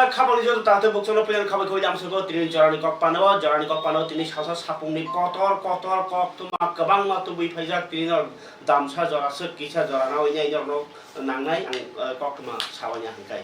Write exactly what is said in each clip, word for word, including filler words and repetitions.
Khabangni joto takhuk bukhukno puilano khabai khabai lamsogo tini jorani kok panao, jorani kok panao tini sasa sapungni kotor kotor koktwma kwbangma tubui phaijak, tini no damsa jora swk kisa jora nawi nai norokno nangnai ang, eh, koktwma sawani hwnkhai.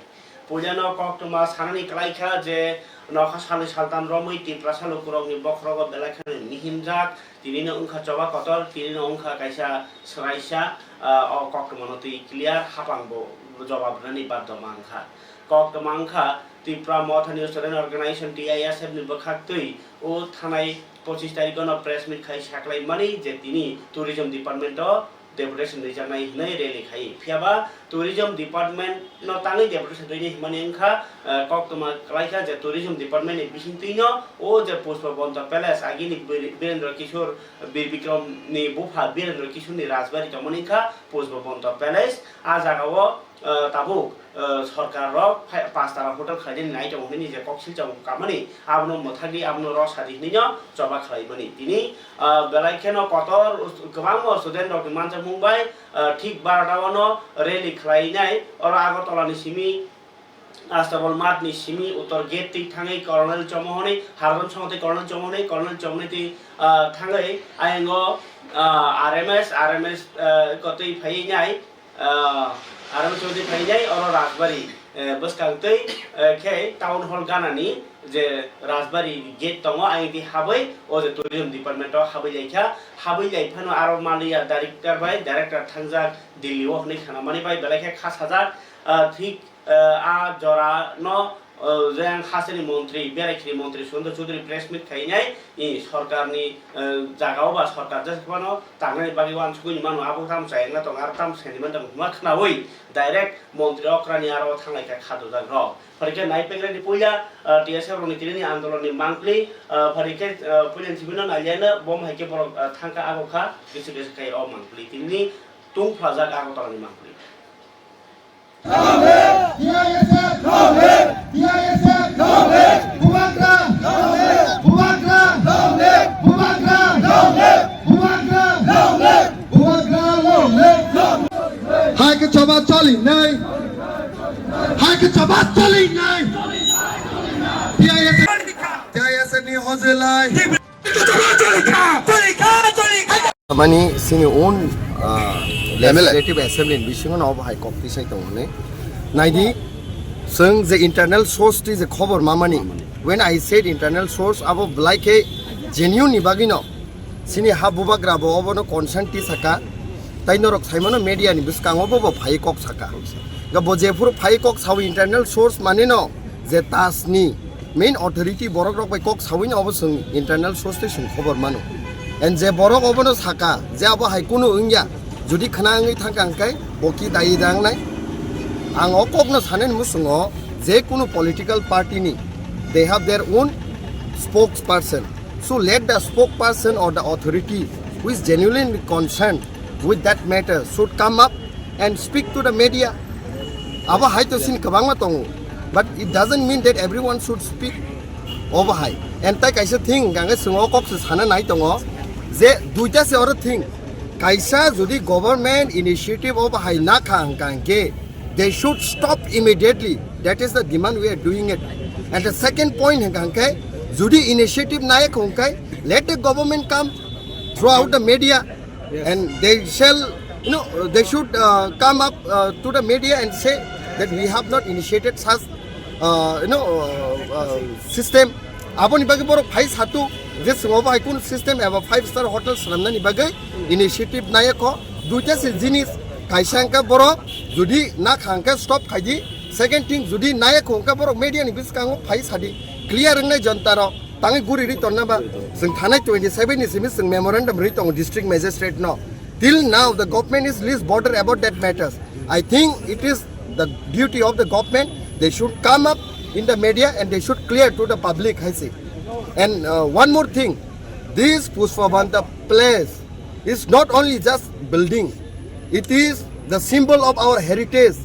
Puilano koktwma sanani kwlaikha je nokha salni saltam romwi Tiprasa lukurokni bokhorogo belai kheno mihimjak, tinino wngkha choba kotor, tinino wngkha kaisa swraisa, ah, o koktwmano twi clear hapang bo jobab rwnani badhoma wngkha. Koktwma wngkha Tipra Mothani Student Organization, T I S F ni bwkhak twi o thanai pochis tarikh no press meet khai saklaimani je tini Tourism Department o deputation rijaknai hwnwi rally khai. Phiyaba Tourism Department no tangwi deputation rwini hwnmani wngkha, eh, koktwma kwlaikha je Tourism Department ni bisingtwino o je Pushpabanta Palace agini Bir-, Birendra Kishore Bir Bikram ni bupha Birendra Kishore ni rajbari tongmani wngkha Pushpabanta Palace. A jagao, eh, tabuk, eh, sorkar rok phai-, pastara hotel khlainani nai tongo hwnwi je kok silchamo kamani abono mwthagwi abono rw sadi hwnwi no choba khlaimani. Tini, eh, belai kheno kotor us-, kwbangma student rokni manjakmung bai, eh, thik barota o no rally khlainai oro Agartala ni simi Astabal Math ni simi uttor gate twi thangwi Colonel Chomohoni, Hardan Songha tei Colonel Chomohoni, Colonel Chomohoni twi, eh, thangwi ayang o, eh, R M S, R M S, eh, kotwi phaiwi nai, ah, R M S Chowdhury phainai oro Rajbari, eh, bwskang twi, eh, khe town hall ganani je Rajbari gate tongo, ayang twi habwi o je tourism department o habwi laikha, habwi lai phano aro maliya director bai director thangjak Delhi o hwnwi khanamani bai belai khe kha sajak, ah, thik, ah, a jora no, ah, jang hasteni montri, berai khiri montri Sudhir Chowdhury press meet khainai, i sorkarni, eh, jagao ba sorkar jesa phano tangnani bagwi uansukgwi mano, abo tamo chayakna tongo, aro tamo saniman tongo hwnma khwnaui direct montri okrani aro thanglai kha khadojak rok. Phorikhe nai pegre ni puila, eh, T S F rokni tinini andolonni mangpli, eh, phorikhe, eh, puila ni simi no naliya no bom hai khe borok, eh, thangkha abo kha kisa kisa khai o mangpli tinini tungphlajak Agartala ni mangpli. T I S F! T I S F! Bubagra! Bubagra! Bubagra! Bubagra! Bubagra long live! Hai khe choba choli nai! Hai khe choba choli nai! T I S F! T I S F ni hojilai! Mani sini own, ah, M L A. Legislative Assembly ni bisingo no obo hai kok tisai tongo hwnwi. Naidi, chwng je internal source twi je khobor mamani. When I said internal source, abo belai khe genuine ni bagwi no. Sini ha bubagra bo obo no consent ti saka. Tai norok saimano media ni bwskango bo bo phai kok saka. Ga bo jephuru phai kok sawi internal source mani no je tasni main authority borok rok bai kok sawi no obo chwng internal source tei chwng khobor mano. And je borok obono saka je abo hai kunu wngya, jodi khna wngwi thangkha hwnkhe bo ki dayi da wngnai? Ang o kokno sanani muchungo je kunu political party ni they have their own spokesperson. So let the spokesperson or the authority who is genuinely concerned with that matter should come up and speak to the media. Abo hai to sin kwbangma tongo, but it doesn't mean that everyone should speak. Obo hai. And tai kaisa thing, gange chwng o kok se sana nai tongo, je duita se oro thing. Kaisa jodi government initiative obo hai na kha hwnkha hwnkhe, they should stop immediately. That is the demand we are doing it. And the second point hwnkha hwnkhe, jodi initiative nai kha hwnkhe, let the government come throughout the media. Yes. And they shall, you know, they should, uh, come up, uh, to the media and say that we have not initiated such, uh, you know, uh, uh, system. Aboni bagwi borok phai satu je chwng obo hai kunu system eba five star hotel swnamnani bagwi initiative nai kho. Duita se jinis, kaisa hwnkhe borok jodi na kha hwnkhe stop khai di. Second thing, jodi nai kho hwnkhe borok media ni bwskango phai sadi. Clear wngnai jonta rok. Tangwi guri ri tonna ba, chwng thanai twenty seven ni simi chwng memorandum ri tongo district magistrate no. Till now, the government is least bothered about that matters. I think it is the duty of the government. They should come up in the media and they should clear to the public, hai se. And, uh, one more thing, this Pushpabanta place is not only just building. It is the symbol of our heritage.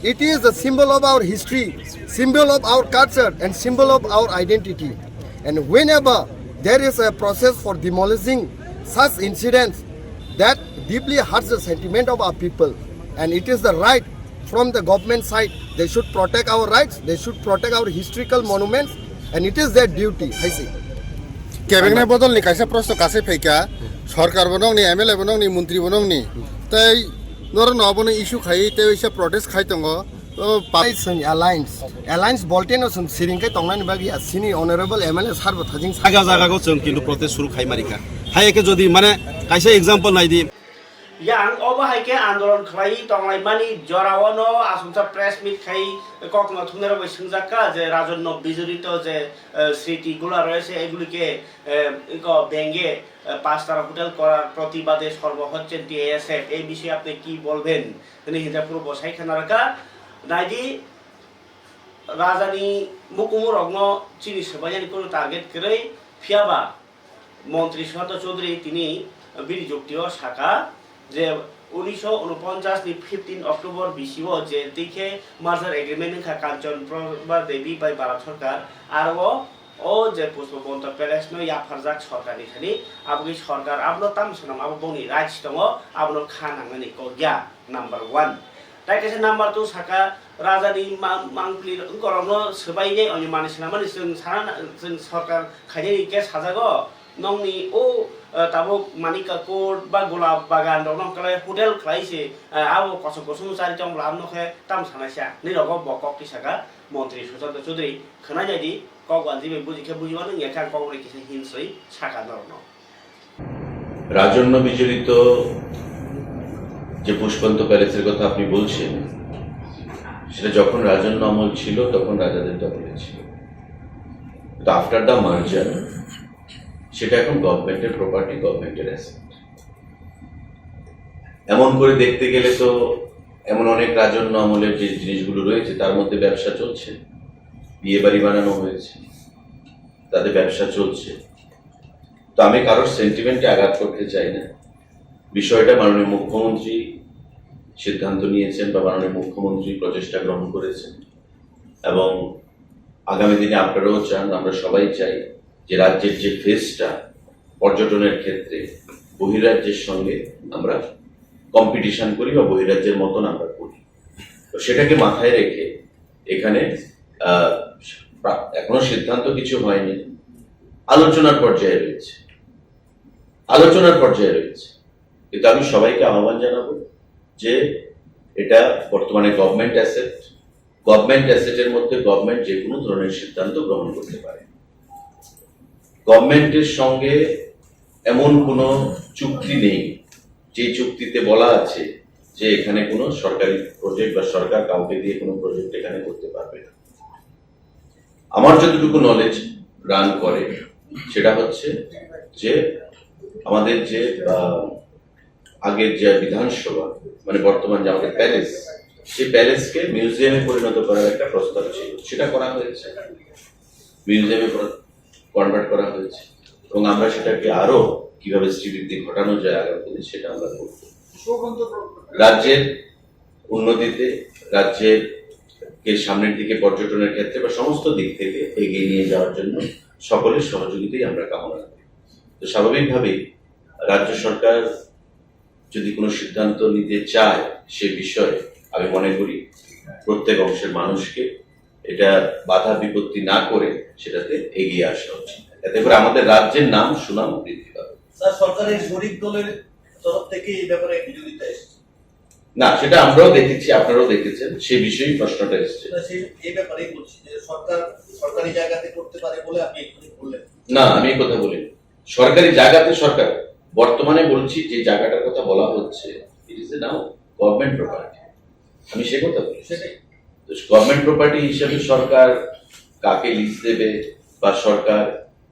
It is the symbol of our history, symbol of our culture, and symbol of our identity. And whenever there is a process for demolishing such incidents, that deeply hurts the sentiment of our people. And it is the right From the government side, they should protect our rights, they should protect our historical monuments, and it is their duty, I see. Kebengna bodolni kaisa proshno kasai phaikha, sorkar bo nongni, M L A bo nongni, montri bo nongni, tei norokno abono issue khai tei waisa protest khai tongo. O pa- Chwng alliance, alliance bolteno chwng siring khe tongnani bagwi ya, chini honorable M L A sir bo thajing sa- Jaga jaga go chwng kintu protest suru khai marikha. Hai khe jodi mane kaisa example nai di. Yang obo hai khe andolon khlaiwi tonglaimani jorao no aswksa press meet khai kokno thumnairok bai swngjak kha je Rajanno bijorito je, eh, স্মৃতিগুলা রয়েছে এগুলিকে, eh, iko benge, eh, পাঁচ তারা হোটেল করার প্রতিবাদে সরব হচ্ছেন টিএসএফ, এই বিষয়ে আপনি কি বলবেন? Hwnwi hinjak phuru bo sai khna rwkha. Naidi, rajani mukumurokno chini swbainani kunu target kwrwi, phiyaba Montri Sushanta Chowdhury tini bini juktio sakha je unisho unoponchas ni fifteen October bisio je twi khe merger agreement wngkha Kanchan Prabha Devi bai Bharat Sarkar, aro o je Pushpabanta Palace no yapharjak sorkar ni thani, aboni sorkar abono tamo swnam, abo bongni rights tongo, abono kha nangnani kok ya, number one. Tai kaisa number two saka, raja ni ma-, mangpili wngkorokno swbainai oni manwi swnamani chwng sana, chwng sorkar khainani khe sajago, nongni o, eh, tabuk Manika Court ba Golap Bagan rokno khlai hotel khlai se, eh, abo kosok kosong chari tongla abno khe tamo sanaisa, nini rogo bo kok tisaka Montri Sushanta Chowdhury. Khwnai nai di, kok wanjwi bai buji khe buji mano, wngya khe ang kok bai kisa hinsoi saka norokno. রাজন্য বিজড়িত যে পুষ্পন্ত প্যালেসের কথা আপনি বলছেন, সেটা যখন রাজন্য আমল ছিল, তখন রাজাদের দখলে ছিল। তো আফটার দ্য মার্জার, সেটা এখন গভর্নমেন্টের প্রপার্টি, গভর্নমেন্টের অ্যাসেট। এমন করে দেখতে গেলে তো এমন অনেক রাজন্য আমলের যে জিনিসগুলো রয়েছে, তার মধ্যে ব্যবসা চলছে, বিয়ে বাড়ি বানানো হয়েছে, তাতে ব্যবসা চলছে। তো আমি কারোর সেন্টিমেন্টে আঘাত করতে চাই না। বিষয়টা মাননীয় মুখ্যমন্ত্রী সিদ্ধান্ত নিয়েছেন বা মাননীয় মুখ্যমন্ত্রী প্রচেষ্টা গ্রহণ করেছেন, এবং আগামী দিনে আপনারাও চান, আমরা সবাই চাই যে রাজ্যের যে ফেসটা পর্যটনের ক্ষেত্রে বহিরাজ্যের সঙ্গে আমরা কম্পিটিশন করি বা বহিরাজ্যের মতন আমরা করি। তো সেটাকে মাথায় রেখে এখানে, আহ, প্রা-, এখনো সিদ্ধান্ত কিছু হয়নি, আলোচনার পর্যায়ে রয়েছে, আলোচনার পর্যায়ে রয়েছে। কিন্তু আমি সবাইকে আহ্বান জানাবো যে এটা বর্তমানে গভর্নমেন্ট অ্যাসেট, গভর্নমেন্ট অ্যাসেটের মধ্যে গভর্নমেন্ট যে কোনো ধরনের সিদ্ধান্ত গ্রহণ করতে পারে। গভর্নমেন্টের সঙ্গে এমন কোনো চুক্তি নেই যে চুক্তিতে বলা আছে যে এখানে কোনো সরকারি প্রজেক্ট বা সরকার কাউকে দিয়ে কোনো প্রজেক্ট এখানে করতে পারবে না। আমার যতটুকু নলেজ রান করে, সেটা হচ্ছে যে আমাদের যে, আহ, আগের যে বিধানসভা, মানে বর্তমান যে আমাদের প্যালেস, সেই প্যালেসকে মিউজিয়ামে পরিণত করার একটা প্রস্তাব ছিল, সেটা করা হয়েছে, মিউজিয়ামে কনভার্ট করা হয়েছে, এবং আমরা সেটাকে আরো কিভাবে শ্রীবৃদ্ধি ঘটানো যায় আগামী দিনে, সেটা আমরা করব। রাজ্যের উন্নতিতে, রাজ্যের কে সামনের দিকে পর্যটনের ক্ষেত্রে বা সমস্ত দিক থেকে এগিয়ে নিয়ে যাওয়ার জন্য সকলের সহযোগিতাই আমরা কামনা করি। তো স্বাভাবিকভাবেই রাজ্য সরকার যদি কোনো সিদ্ধান্ত নিতে চায় সে বিষয়ে, আমি মনে করি প্রত্যেক অংশের মানুষকে এটা বাধা বিপত্তি না করে সেটাতে এগিয়ে আসা উচিত। এতে করে আমাদের রাজ্যের নাম সুনাম বৃদ্ধি পাবে। স্যার, সরকারের শরিক দলের তরফ থেকে এই ব্যাপারে বিরোধিতা এসেছে। না, সেটা আমরাও দেখেছি, আপনারাও দেখেছেন, সে বিষয়েই প্রশ্নটা এসছে। না, সেই, এই ব্যাপারেই বলছি যে সরকার সরকারি জায়গাতে করতে পারে বলে আপনি এক্ষুনি বললেন। না, আমি এই কথা বলিনি। সরকারি জায়গাতে সরকার, বর্তমানে বলছি যে জায়গাটার কথা বলা হচ্ছে, it is now government property, আমি সে কথা বলছি। সেটাই। তো গভর্নমেন্ট প্রপার্টি হিসেবে সরকার কাকে লিজ দেবে বা সরকার,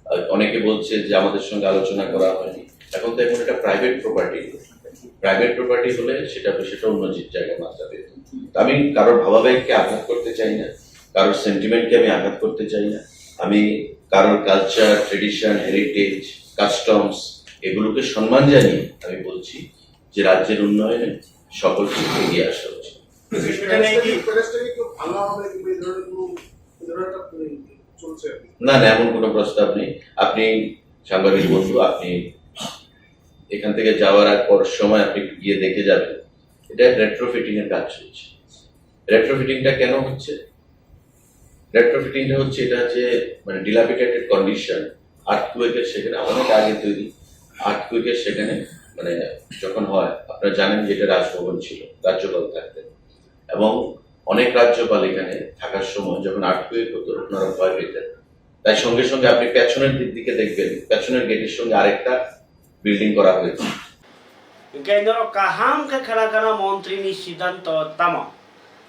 আহ, অনেকে বলছে যে আমাদের সঙ্গে আলোচনা করা হয়নি, এখন তো এখন এটা প্রাইভেট প্রপার্টি। প্রাইভেট প্রপার্টি হলে সেটা, সেটা অন্য যে জায়গায় মাত্রা পেত। তো আমি কারোর ভাবাবেগকে আঘাত করতে চাই না, কারোর সেন্টিমেন্টকে আমি আঘাত করতে চাই না। আমি কারোর কালচার, ট্রেডিশন, হেরিটেজ, কাস্টমস, এগুলোকে সম্মান জানিয়ে আমি বলছি যে রাজ্যের উন্নয়নে সকলকে এগিয়ে আসা উচিত। সেটা নিয়ে কি প্যালেসটাকে কেউ ভাঙা হবে কিংবা এই ধরনের কোনো, এই ধরনের একটা, উম, চলছে আর কি? না, না, এমন কোনো প্রস্তাব নেই। আপনি সাংবাদিক বন্ধু, আপনি এখান থেকে যাওয়ার আগ পর সময় আপনি একটু গিয়ে দেখে যাবেন, এটা রেট্রোফিটিং এর কাজ চলছে। রেট্রোফিটিংটা কেন হচ্ছে? রেট্রোফিটিংটা হচ্ছে এটা যে, মানে, ডিলাপিডেটেড কন্ডিশন, আর্থকুয়েকের সেখানে অনেক আগে তৈরি, আর্থকুয়েকের সেখানে, মানে, যখন হয়, আপনারা জানেন যে এটা রাজভবন ছিল, রাজ্যপাল থাকতেন, এবং অনেক রাজ্যপাল এখানে থাকার সময় যখন আর্থকুয়েক হতো, ওনারা ভয় পেতেন। তাই সঙ্গে সঙ্গে আপনি পেছনের দিক দিকে দেখবেন, পেছনের গেটের সঙ্গে আরেকটা বিল্ডিং করা হয়েছে। Hingke norok kaham khe khwna gana montri ni siddhanto tamo?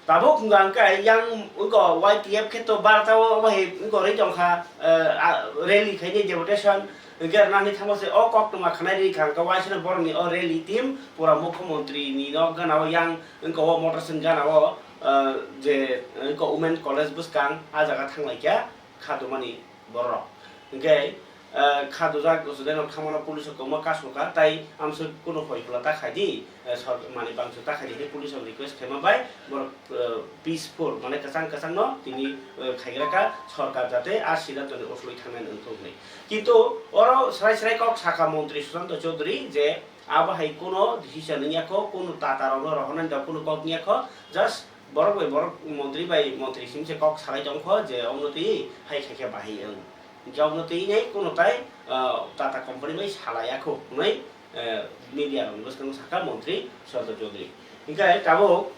Tabuk hwnka hwnkhe yang wngko Y T F khe to barta o obo hai wngko rwi tongkha, eh, a, rally khaini deputation, hwnkhe rwnani thangma se o koktwma khwnai rwi kha hwnkhe waisano borokni o rally team pura mukhyamantri ni nok gana o yang wngko o motor song gana o, eh, je wngko women college bwskang a jaga thanglaikha kha tongmani borok. Hwnkhe, eh, kha dujak student rok thangmano police o kwma kasukha, tai amswk kunu hoi phola ta khai di, eh, sor-, mani bangso ta khai di hinwi police rok request khaima bai borok, eh, peaceful, mane kwchang kwchang no tini, eh, khaigra kha sorkar jate a siddhanto ni usulwi thangnai wngthok hinwi. Kintu oro srai srai kok sakha montri Sushanta Chowdhury je abo hai kuno decision wngya kho, kuno tata rok no rohornani da kuno kok wngya kho, just borok bai borok, montri bai montri simi se kok salai tong kho je omno twi hai khai khe bahai wng. Hinkhe omno twi nai kuno tai, ah, Tata company bai salai ya kho hwnwi, eh, media rok ni bwskango sakha montri Sushanta Chowdhury. Hinkhe tabuk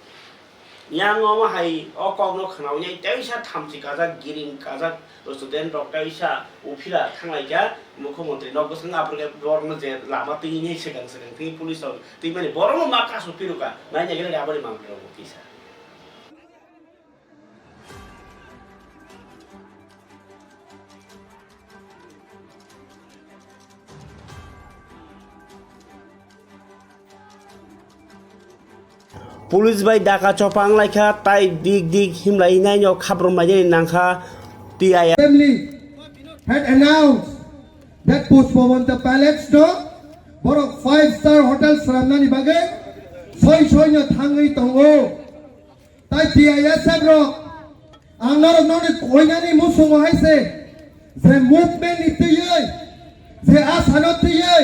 yang omo hai o kok no khwnaui nai teisa thamchi kajak, giring kajak, student rok teisa uphila thanglaikha mukhyamantri nok bwskango, aphuru khe borok no je lama twi nai swkang swkang twi police rok twi mani borok no ma kasu phirukha, nai nai khe aboni manwi rok bo kisa. Police bai daka chopang laikha, tai dik dik himlai naino khabrom lainani nangkha T I A. Family had announced that Pushpabanta Palace no borok five star hotel swnamnani bagwi soi soi no thangwi tongo. Tai T I S F rok, ang norok noni koinani musungo hai se, je movement ni twiwi, je asano twiwi,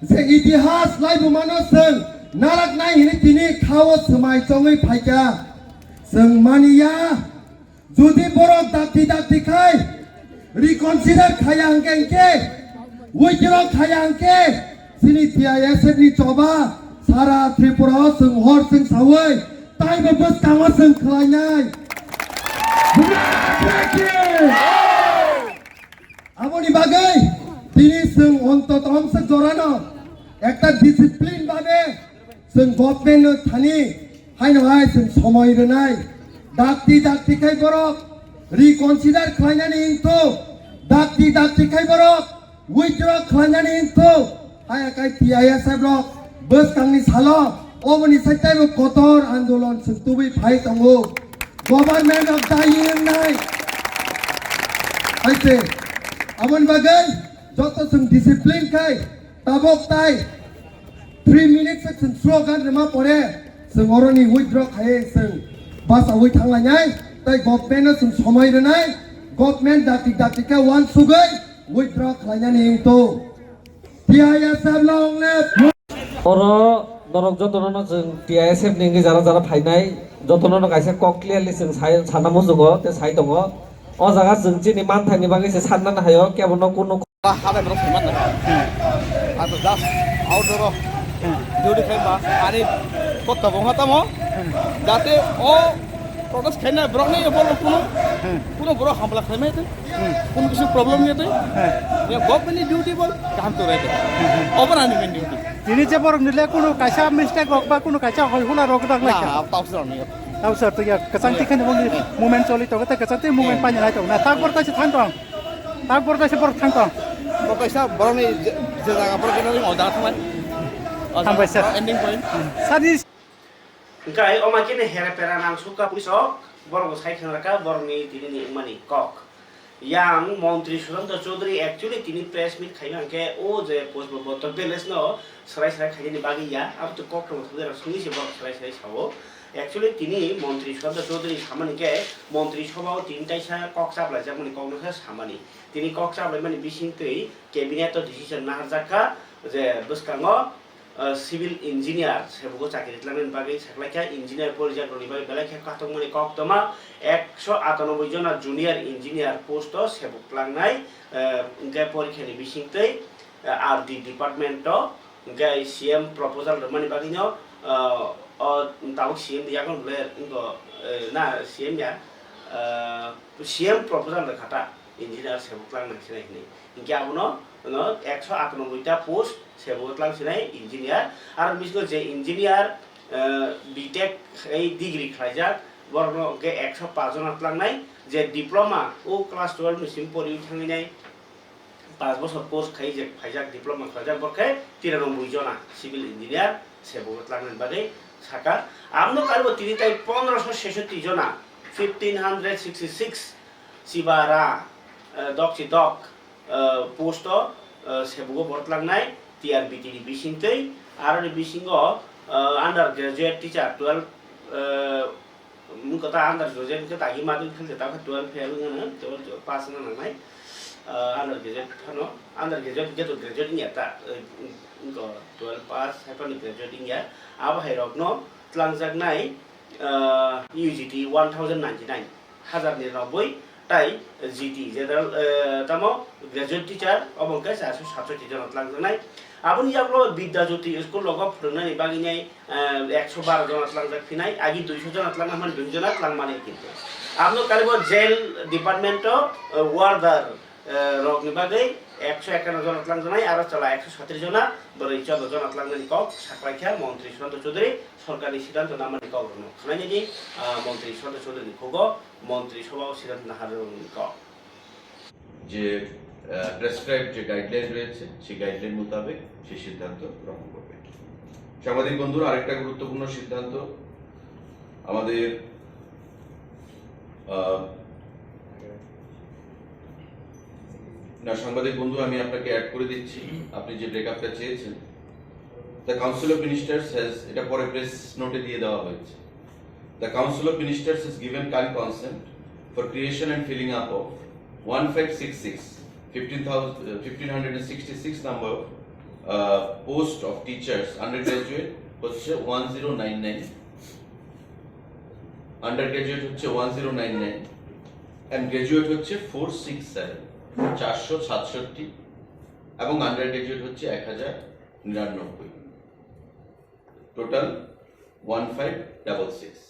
je itihas laibumano chwng naraknai hini tini khao swmai chongwi phaikha. Chwng maniya, jodi borok dakti dakti khai reconsider khaya hwnkhe, hwnkhe withdraw khaya hwnkhe, chini T I S F ni choba sara Tripura o chwng hor chwng saui taibo bwskango chwng khlainai. Aboni bagwi tini chwng ontoto omswk jorano ekta discipline babe chwng government no thani haino hai chwng somoi rwnai. Dakti dakti khai borok reconsider khlainani hinto, dakti dakti khai borok withdraw khlainani hinto, hai akai T I S F rok bwskangni salo oboni sai taibo kotor andolon chwng tubui phai tongo. Government of the year nai. Hai se, aboni bagwi joto chwng discipline khai tabok tai three minutes se chwng slogan rwma pore chwng oroni withdraw khaiwi chwng bachaui thanglainai, tei government no chwng somoi rwnai, government dakti dakti khe uansugwi withdraw khlainani wngto. T I S F long live! Oro norok jotono no chwng T I S F ni wngwi jara jara phainai, jotono no kaisa kok clearly chwng sai, sana muchungo tei sai tongo. O jaga chwng chini manthangni bagwi se sanna nahaio, kebono kunu Ba habai borok saiman nang. Ang to just outdoor o duty khlai ba ani kok tabok ma tamo jate o protest khaina borok ni bol kuno kuno borok hamla khlai mai twi kuno kisu problem ni twi ya government ni duty bol kaham to rai twi obo ani main duty. Tini je borok ni le kuno kaisa mistake rok ba kuno kaisa hoi hula rok dak lai. Na tau sir ni. Tau sir to ya kachang tikhen bong movement choli to kachang tik movement pani lai to na tak bor ta se thang tong. Tak borok kaisa borok thang tong. Borok kaisa borokni je, je jaga borok gana ring o jaga thangnai. O jaga Hambai sir. Ending point. Sadi. Hingkai oma kene hera pera nang sukha pulisok borok bo sai khenarka borokni tini ni wngmani kok. Yang montri Sudanta Chaudhary actually tini press meet khaima hingke o je Pushpabanta Palace no serai serai khainani bagwi ya. Abo to kok tongma thangwi rok songwi se borok serai serai sao. Actually tini montri Sudanta Chaudhary samani khe montri sobha o tini kaisa kok chaplaijakmani kokno khe samani. Tini kok chaplaimani bisingtwi cabinet o decision naharjak kha je bwskango ah, civil engineer sebugo chakri tlangnani bagwi saklaikha, engineer porijakrokni bagwi belai khe katokmani koktwma, ekso atanoboi jona junior engineer post o sebuk tlangnai, ah, hwnkhe porikhani bisingtwi, ah, R D department o hwnkhe C M proposal rwmani bagwino, ah, o tabuk C M ni yago hwnkhe wngkha, eh, na C M ya, ah, C M proposal rwkha ta engineer sebuk tlangnai sinai hinwi. Hinkhe abono, no, ekso atanoboi ta post sebuk tlangsinai engineer. Aro bisingo je engineer, eh, B Tech ei degree khlaijak, borokno hwnkhe ekso paanch jona tlangnai, je diploma o class twelve ni simi poriwi thangwi nai, paanch bosor course khai je phaijak, diploma khlaijak, borok khe tiranoboi jona civil engineer sebuk tlangnani bagwi sakha. Abono karibo tini tai pondroso sesotti jona, fifteen hundred sixty six chibara, eh, dok chi dok, eh, post o, eh, sebugo borok tlangnai T R B T ni bisingtwi, aroni bisingo, eh, under graduate teacher twelve, eh, wngkha ta under graduate wngkha ta hima dun khe ta twelve fail wngkha, twelve pass wngna nangnai, eh, under graduate phano, under graduate hwnkhe to graduate wngya ta, eh, wngkha twelve pass hai phano graduate wngya, abo hai rokno tlangjaknai, eh, U G T one thousand ninety nine, hazar ni noboi, tai G T, general, eh, tamo graduate teacher, obo hwnkhe charso satsotti jona tlangjaknai. Aboni yagulo Vidya Jyoti school rogo phwrwngnani bagwi nai, eh, ekso baro jona tlangjak phinai, agi duiso jona tlangna hwnmani duiso jona tlangmani kintu. Abono karibo jail department o, eh, warder, eh, rokni bagwi ekso ekanno jona tlangjaknai, aro chwla ekso satris jona, bwrwi chordo jona tlangnani kok saklaikha Montri Sushanta Chowdhury. Sorkarni siddhanto namani kok rwno khwnainani, ah, Montri Sushanta Chowdhuryni khugo Montri Sobha o siddhanto naharwrwngni kok. যে, আহ, প্রেসক্রাইবড যে গাইডলাইন রয়েছে, সেই গাইডলাইন মোতাবেক সেই সিদ্ধান্ত গ্রহণ করবে। সাংবাদিক বন্ধুরা, আরেকটা গুরুত্বপূর্ণ সিদ্ধান্ত, আমাদের, আহ, না, সাংবাদিক বন্ধু, আমি আপনাকে অ্যাড করে দিচ্ছি, আপনি যে ব্রেকআপটা চেয়েছেন, The Council of Ministers has, এটা পরে প্রেস নোটে দিয়ে দেওয়া হয়েছে। The Council of Ministers has given kind consent for creation and filling up of one five six six, fifteen thousand, uh, fifteen hundred and sixty-six number of, uh, post of teachers, undergraduate হচ্ছে one zero nine nine, undergraduate হচ্ছে one zero nine nine, and graduate হচ্ছে four six seven, চারশো সাতষট্টি, এবং undergraduate হচ্ছে এক হাজার নিরানব্বই। Total one five double six.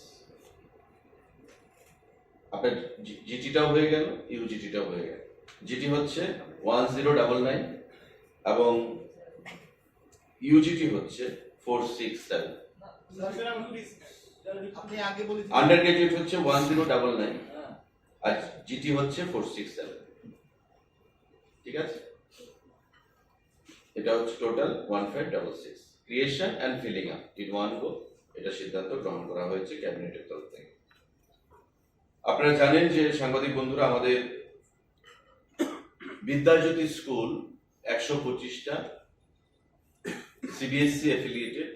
আপনার জি-, জিটিটাও হয়ে গেল, ইউজিটিটাও হয়ে গেল। জিটি হচ্ছে ওয়ান জিরো ডাবল নাইন এবং ইউজিটি হচ্ছে ফোর সিক্স সেভেন। আপনি আগে বলেছিলেন। আন্ডার গ্র্যাজুয়েট হচ্ছে ওয়ান জিরো ডাবল নাইন আর জিটি হচ্ছে ফোর সিক্স সেভেন। ঠিক আছে, এটা হচ্ছে total one five double six. Creation and filling up in one go, এটা সিদ্ধান্ত গ্রহণ করা হয়েছে ক্যাবিনেটের তরফ থেকে। আপনারা জানেন যে, সাংবাদিক বন্ধুরা, আমাদের বিদ্যাজ্যোতি স্কুল একশো পঁচিশটা সিবিএসই অ্যাফিলিয়েটেড,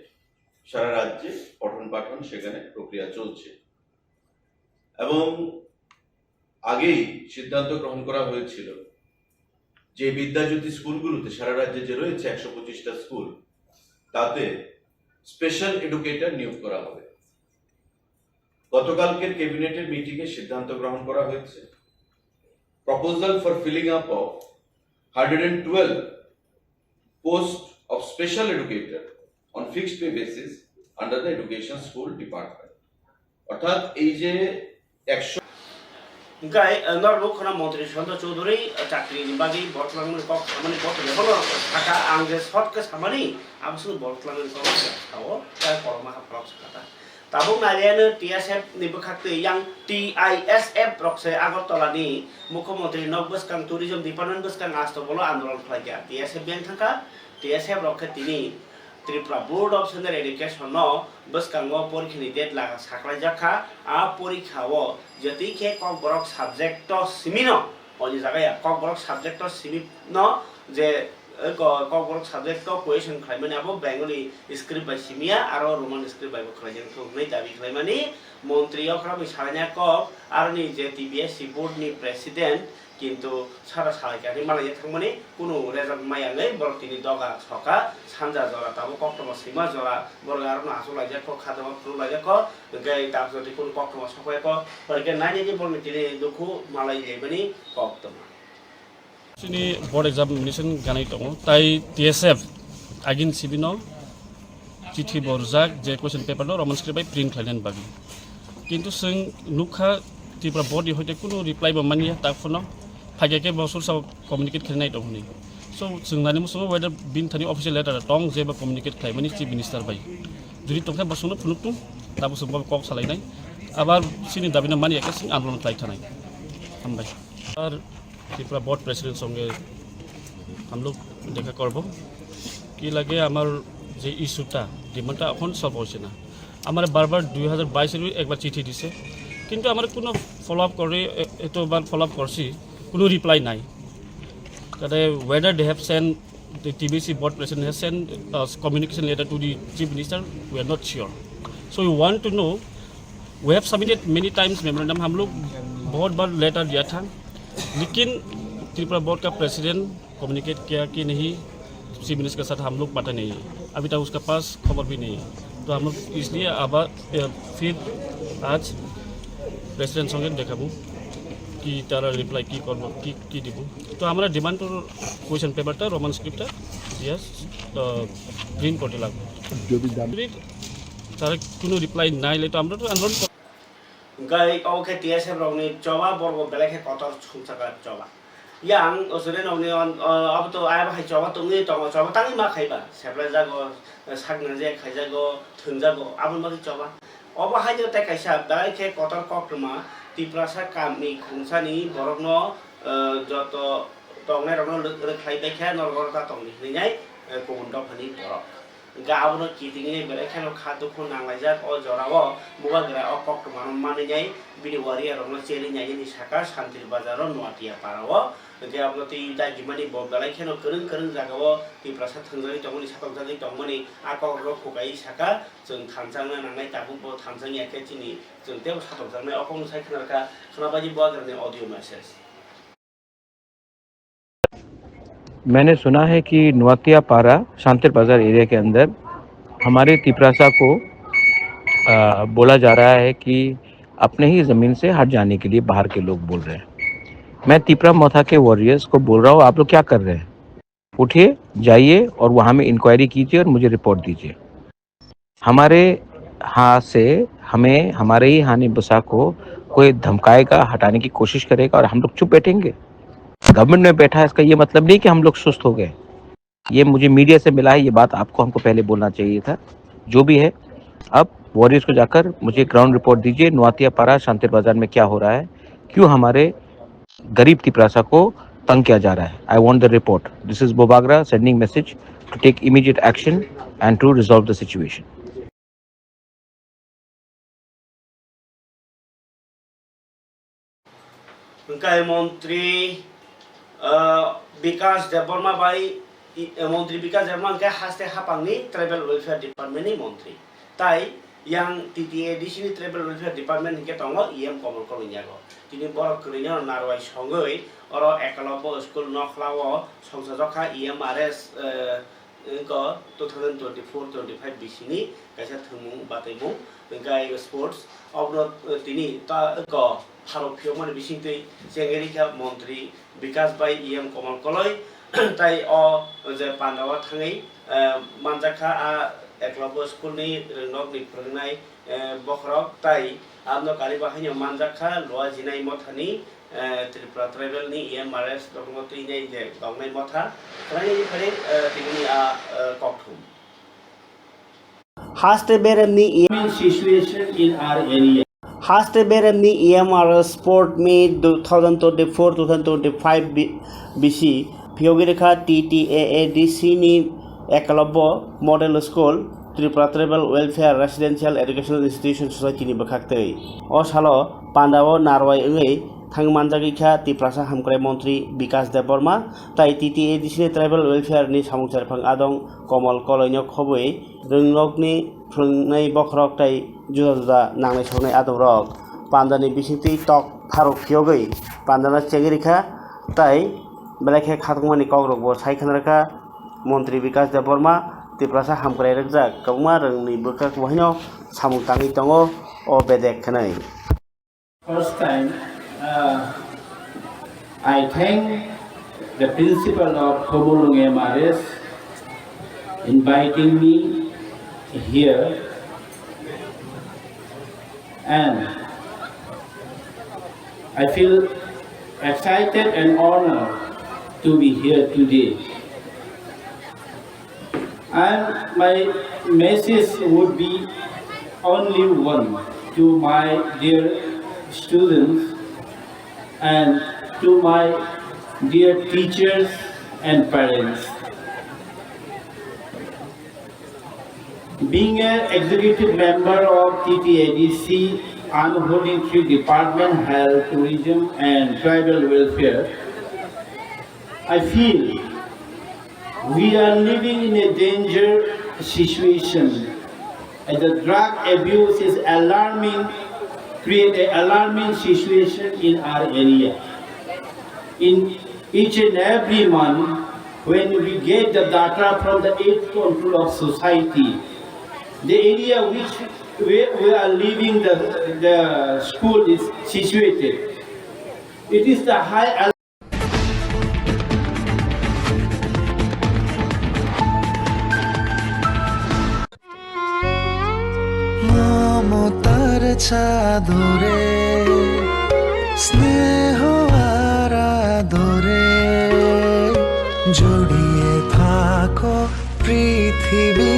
সারা রাজ্যে পঠন পাঠন সেখানে প্রক্রিয়া চলছে। এবং আগেই সিদ্ধান্ত গ্রহণ করা হয়েছিল যে বিদ্যাজ্যোতি স্কুলগুলোতে, সারা রাজ্যে যে রয়েছে একশো পঁচিশটা স্কুল, তাতে স্পেশাল এডুকেটর নিয়োগ করা হবে। গতকালকের ক্যাবিনেটের মিটিংয়ে সিদ্ধান্ত গ্রহণ করা হয়েছে, proposal for filling up of hundred and twelve post of special educator on fixed pay basis under the Education School Department. অর্থাৎ এই যে একশো Hingkhe, eh, norok nukha na Montri Sushanta Chowdhury, eh, chakri ni bagwi borok twlangmani kok samani borok ni bono sakha, ang je short khe samani, abo swk borok twlangmani kok sao, tai korokma haphang sakha ta. Tabuk nai riyano T S F ni bwkhak twi yang T I S F rok se Agartala ni Mukhyamantri nok bwskang, Tourism Department bwskang asto bolo andolon khlaikha. T S F beng thangkha, T S F rok khe tini Tripura Board of Secondary Education no bwskango porikha ni date laga saklaijak kha. A porikha o jotoi khe Kokborok subject o simi no, oni jaga ya Kokborok subject o simi no je, eh, ko-, Kokborok subject o question khlaimani abo Bengali script bai simiya, aro Roman script bai bo khlaijak thung hwnwi dabi khlaimani Montri okra bai salaina kok aroni je T B S C board ni president Kintu sara salai khe ani malai thangmani kunu result maya wngwi borok tini doga soka sanja jora tabuk koktwma swima jora borok arokno achuk laijak kho, khatama phuru laijak kho, hwnkhe tabuk jotoi kunu koktwma sokya kho, hwnkhe nainani borokni tini dukhu malai laimani koktwma. Chini board examination ganai tongo, tai T S F agin sibino chithi bo rwjak je question paper no Roman script bai print khlainani bagwi. Kintu chwng nukha Tripura board ni hoite kunu reply bo manya tak phano, phaikhe khe bo sursa communicate khlainai tong hwnwi. So chwng nani muchungo whether bini thani official letter tong je bo communicate khlaimani chief minister bai. Jodi tongkhe bo chwngno phunuktung, tabo chwng bo kok salainai. Abar chini dabi no manya khe chwng andolon khlai thanai. Hambai. Ar Tripura board president songe हम लोग देखा करबो কি লাগে আমার যে ইস্যুটা, ডিমান্ডটা এখন সলভ হচ্ছে না। আমার বারবার দুই হাজার বাইশেরও একবার চিঠি দিছে, কিন্তু আমার কোনো ফলো আপ করে, এ-, এতবার ফলো আপ করছি, কোনো রিপ্লাই নাই। তাতে whether they have sent, the T B C board president has sent, uh, communication letter to the chief minister, we are not sure. So we want to know, we have submitted many times memorandum, हम लोग बहुत बार लेटर दिया था, लेकिन त्रिपुरा बोर्ड का president communicate किया कि नहीं, चीफ मिनिस्टर के साथ हम लोग पता नहीं है, अभी तक उसका पास खबर भी नहीं है। तो हम लोग इसलिए अब, अ, फिर आज प्रेसिडेंट संगे देखाबो कि तारा रिप्लाई की करबो, की, की दिबो। तो हमारा डिमांड तो क्वेश्चन पेपर था, रोमन स्क्रिप्ट था, यस, तो प्रिंट करते लागबो। जो भी दाम फिर तारा कोनो रिप्लाई नहीं ले तो हम लोग तो आंदोलन कर- Hwnkhe obo khe T S F rokni choba, borok bo belai khe kotor sumsaka choba. Yang o chwrai nokni on, o, abo to ayabo hai choba tongwi tongo, choba tangwi ma khaiba, seplai jago, sakna je khaijago, thwngjago, aboni bagwi choba. Obo hai tei kaisa belai khe kotor koktwma Tiprasa kamni khungsani borokno, o, joto tongnairokno rwk-, rwkhlai bai khe norok oro ta tongdi hwnwi nai, o, kubun dophani borok. Hwnkhe abono kitingwi belai kheno kha dukhu nanglaijak o jorao bubagra o koktwmano manwi nai bini warrior rokno cherwi nainani saka Santir Bazar o Noatia Para o. Hwnkhe abono twi dagimani bo belai kheno kwrwng kwrwng jagao Tiprasa thwngjagwi tongmani, satokjagwi tongmani a kokrokno khukaiwi saka, "Chwng thansa wngna nangnai, tabuk bo thansa wngya khe chini chwng teibo satokjaknai." O kokno sai khna rwkha, khna baidi bubagrani audio message. मैंने सुना है कि नोआतिया पारा शांतिर बाजार एरिया के अंदर हमारे तिपरासा को, अ, बोला जा रहा है कि अपने ही ज़मीन से हट जाने के लिए बाहर के लोग बोल रहे हैं। मैं तिपरा मोथा के वॉरियर्स को बोल रहा हूँ, आप लोग क्या कर रहे हैं? उठिए, जाइए और वहाँ में इंक्वायरी कीजिए और मुझे रिपोर्ट दीजिए। हमारे यहाँ से हमें, हमारे ही हानि बसा को कोई धमकाएगा, हटाने की कोशिश करेगा और हम लोग चुप बैठेंगे? गवर्नमेंट में बैठा है, इसका ये मतलब नहीं कि हम लोग सुस्त हो गए। ये मुझे मीडिया से मिला है, ये बात आपको, हमको पहले बोलना चाहिए था। जो भी है, अब वॉरियर्स को जाकर मुझे ग्राउंड रिपोर्ट दीजिए, नोआतिया पारा शांतिर बाजार में क्या हो रहा है, क्यों हमारे गरीब तिपरासा को तंग किया जा रहा है। I want the report. This is Bubagra sending message to take immediate action and to resolve the situation. Hwnkhe montri, ah, Bikas Debbarma bai, i, eh, montri Bikas Debbarma hwnkhe haste haphangni tribal welfare department ni montri. Tai yang T T A D C ni tribal welfare department hwnkhe tongo E M Komol Koloi ni yago. Tini borok kwrwino narwai songwi oro Ekalobbo school nokhlao songsajokha E M R S, eh, Wngkha two thousand twenty-four twenty-five bisingni kaisa thwngmung bataimung, hwnkhe sports. Obono, eh, tini ta, wngkha pharok phiyokmani bisingtwi chengwi rikha montri Bikas bai E M Komol Koloi. Tai o je pandao thangwi, eh, manjakha a Eklabya school ni rwngnokni phwrwngnai, eh, bokhorok tai abno kariba haino manjakha Luajinai Mothani, eh, Tripura Tribal ni E M R S rokno twi nai je tongnai motha, khlainani phari, eh, tini a, eh, kokthum. Haste beremni E M situation in our area. Haste beremni E M R S sport meet two thousand twenty-four two thousand twenty-five bi-, bisi phiyogwi rikha T T A A D C ni Ekalobbo Model School, Tripura Tribal Welfare Residential Educational Institution Society ni bwkhaktwi. O salo pandao narwai wngwi thangwi manjagwi kha Tiprasa Hamkrai Montri Bikas Debbarma tai T T A D C ni Tribal Welfare ni samung cherphang adong Komol Koloino khobwi rwngnokni phwrwngnai bokhorok tai juda juda nangnai soknai adongrok. Pandani bisingtwi tok pharok phiyogwi pandano chengwi rikha Tai belai khe khatungmani kokrokbo sai khanarkha Montri Bikash Debbarma, Tiprasa hamkrai rwkjak kwbangma rwngni bwkhak bo haino samung tangwi tongo o bedek khwnwi. First time, uh, I thank the principal of Khumulwng M R S inviting me here, and I feel excited and honored to be here today. And my message would be only one to my dear students and to my dear teachers and parents. Being an executive member of T T A D C, I'm holding three department, health, tourism, and tribal welfare. I feel we are living in a danger situation. And the drug abuse is alarming, create an alarming situation in our area. In each and every month, when we get the data from the AIDS control of society, the area which we, we are living, the, the school is situated, it is the high মমতার চাদরে, স্নেহ আর আদরে জড়িয়ে থাকো পৃথিবী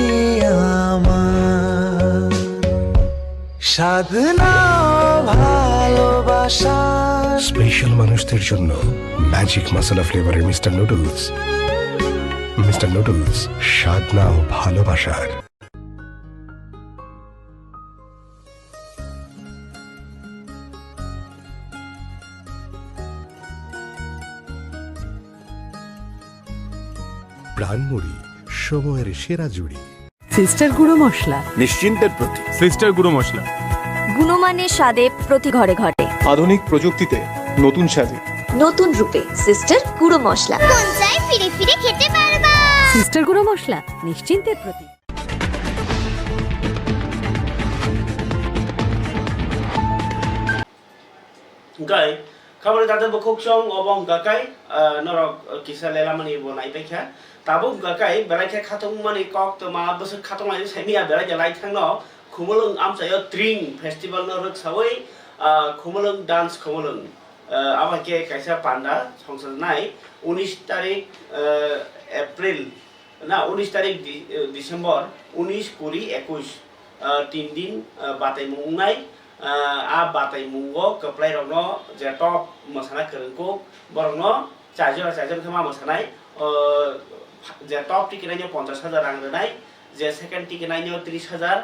আমার। সাধনা ভালোবাসা। স্পেশাল মানুষদের জন্য ম্যাজিক মশলা ফ্লেভারের মিস্টার নুডলস। মিস্টার নুডলস, স্বাদ নাও ভালোবাসার। প্রাণমুড়ি, সময়ের সেরা জুড়ি। সিস্টার গুঁড়ো মশলা। নিশ্চিন্তের প্রতীক। সিস্টার গুঁড়ো মশলা। গুণমানের স্বাদে প্রতি ঘরে ঘরে। আধুনিক প্রযুক্তিতে নতুন সাজে। নতুন রূপে সিস্টার গুঁড়ো মশলা। মন চায় ফিরে ফিরে খেতে বারবার। সিস্টার গুঁড়ো মশলা, নিশ্চিন্তের প্রতীক। Hwnkhe, khabari dada bukhuk chwng obo hwnkha kai, ah, norok, ah, kisa lelamani bo naipaikha. Tabuk hwnkha kai, belai khe khatungmani kok twma bwswk khatunglaini saimanya belai khe laithangno Khumulwng amchaio Tring Festival no rwksawi, ah, Khumulwng Dance Khumulwng, ah, abo hai khe kaisa panda songchajnai unis tarik, ah, April, na, unis tarik Di-, eh, December, unis, kuri, ekush, ah, tin din, ah, bataimung wngnai, ah, a bataimungo kwplairokno je top mwsana kwrwngkuk, borokno chaijora chaijora khe ma mwsanai, ah, je top tikinaino ponchash hajar rang rwnai, je second tikinaino trish hajar,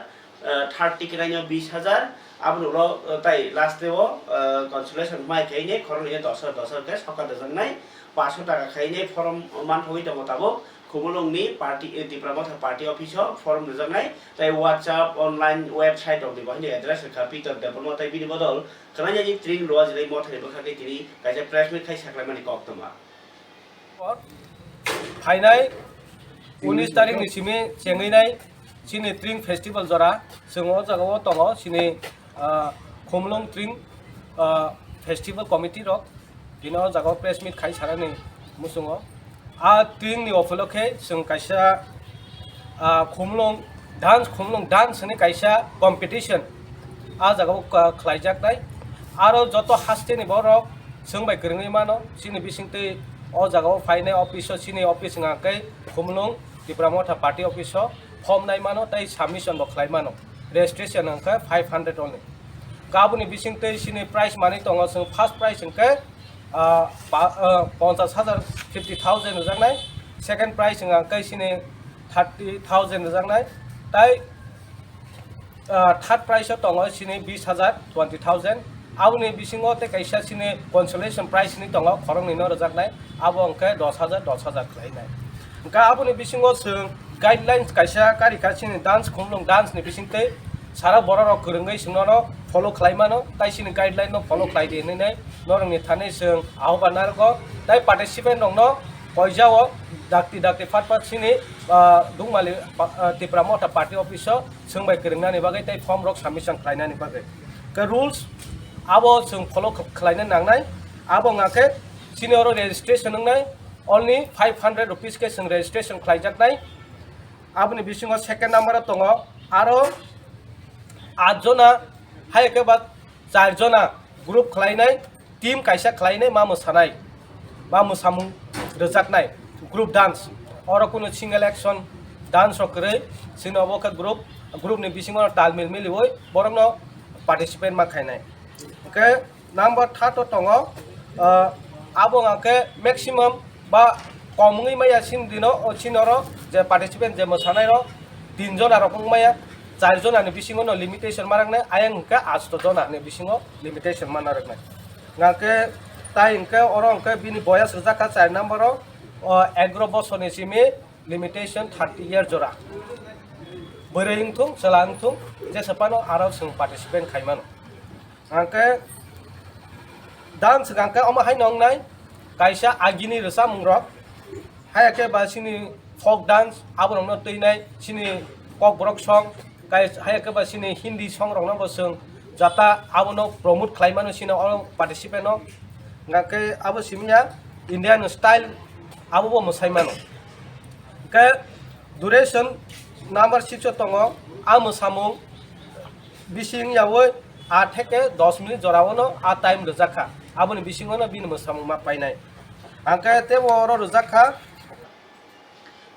ah, third tikinaino bish hajar, aboni ulo, ah, tai last o, ah, consolation mai khaine khoroknwi dos hajar dos hajar khe soka rwjaknai, paanch sho taka khaine form manthogwi tongo tabuk. Khumulwngni party, eh, Tipra Motha party office o form rwjaknai, tei WhatsApp, online, website rokni bo haino address rwkha Peter Debbarma tei bini bodol khwnajani Tring Luajilai Mothani bwkhakhe tini kaisa press meet khai saklaimani koktwma. Phainai unis tarikni simi chengwinai chini Tring Festival jora, chwng o jagao tongo chini, ah, Khumulwng Tring, ah, Festival Committee rok. Bini o jaga o press meet khai sanani muchungo. A Tring ni opholokhe chwng kaisa, ah, Khumulwng dance, Khumulwng dance hwnwi kaisa competition a jaga o ka-, khlaijaknai. Aro joto hasteni borok chwng bai kwrwngwi mano, chini bisingtwi o jaga o phainai office o, chini office wngkha khe Khumulwng Tipra Motha party office o form nai mano tei submission bo khlai mano. Registration wngkha five hundred only. Kaboni bisingtwi chini prize manwi tongo, chwng first prize hwnkhe, ah, pa-, ah, ponchash hajar, fifty thousand rwjaknai, second prize wngkha khe chini thirty thousand rwjaknai, tei, ah, third prize o tongo chini bish hajar, twenty thousand. Aboni bisingo tei kaisa chini consolation prize hinwi tongo, khoroknwino rwjaknai, abo hwnkhe dos hajar, dos hajar khlainai. Hwnkhe aboni bisingo chwng guidelines kaisa karikha chini dance, Khumulwng dance ni bisingtwi sara borok rok kwrwngwi chwngno follow khlai mano, tai chini guideline no follow khlai di hinwi norokni thani chwng ahoban narwgo. Tai participant rokno koijao dakti dakti phat phat chini, ah, Dungmali, ah, Tipra Motha party office o chwng bai kwrwngnani bagwi tei form rok submission khlainani bagwi. Khe rules abo chwng follow kh-, khlaina nangnai. Abo wngkha khe chini oro registration wngnai, only five hundred rupees khe chwng registration khlaijaknai. Aboni bisingo second number o tongo aro aat jona, hai khe ba char jona group khlainai, team kaisa khlainai ma mwsanai, ma mwsamung rwjaknai, group dance. Oro kunu single action dance rok kwrwi, chini obo khe group, group ni bisingo talmil miliwi borokno participate ma khainai. Hwnkhe number third o tongo, ah, abo hwnkhe maximum ba kom wngwi maya chini dino, o chini oro je participant je mwsanairok tin jona rok wng maya, char jona ni bisingo no limitation ma rwknai, ayang hwnkhe asto jona ni bisingo limitation ma narwknai. Hwnkhe tai hwnkhe oro hwnkhe bini boyas rwjak kha char number o, o egaro bosor ni simi limitation thirty year jora. Bwrwi wngthung, chwla wngthung, jesa phano aro chwng participant khai mano. Hwnkhe dance hwnkhe omo haino wngnai, kaisa agini rwchapmung rok, haya khe ba chini folk dance, abo rokno twinai chini kokborok song, kai-, haya khe ba chini Hindi song rokno bo chwng jata abono promote khlai mano, chini oro participant no. Hwnkhe abo simi ya Indian style, abo bo mwsai mano. Hwnkhe duration number six o tongo, a mwsamung bising yaui aat theke dos minute jora o no a time rwjak kha, aboni bisingo no bini mwsamung ma painai. Hwnkhe tebo oro rwjak kha.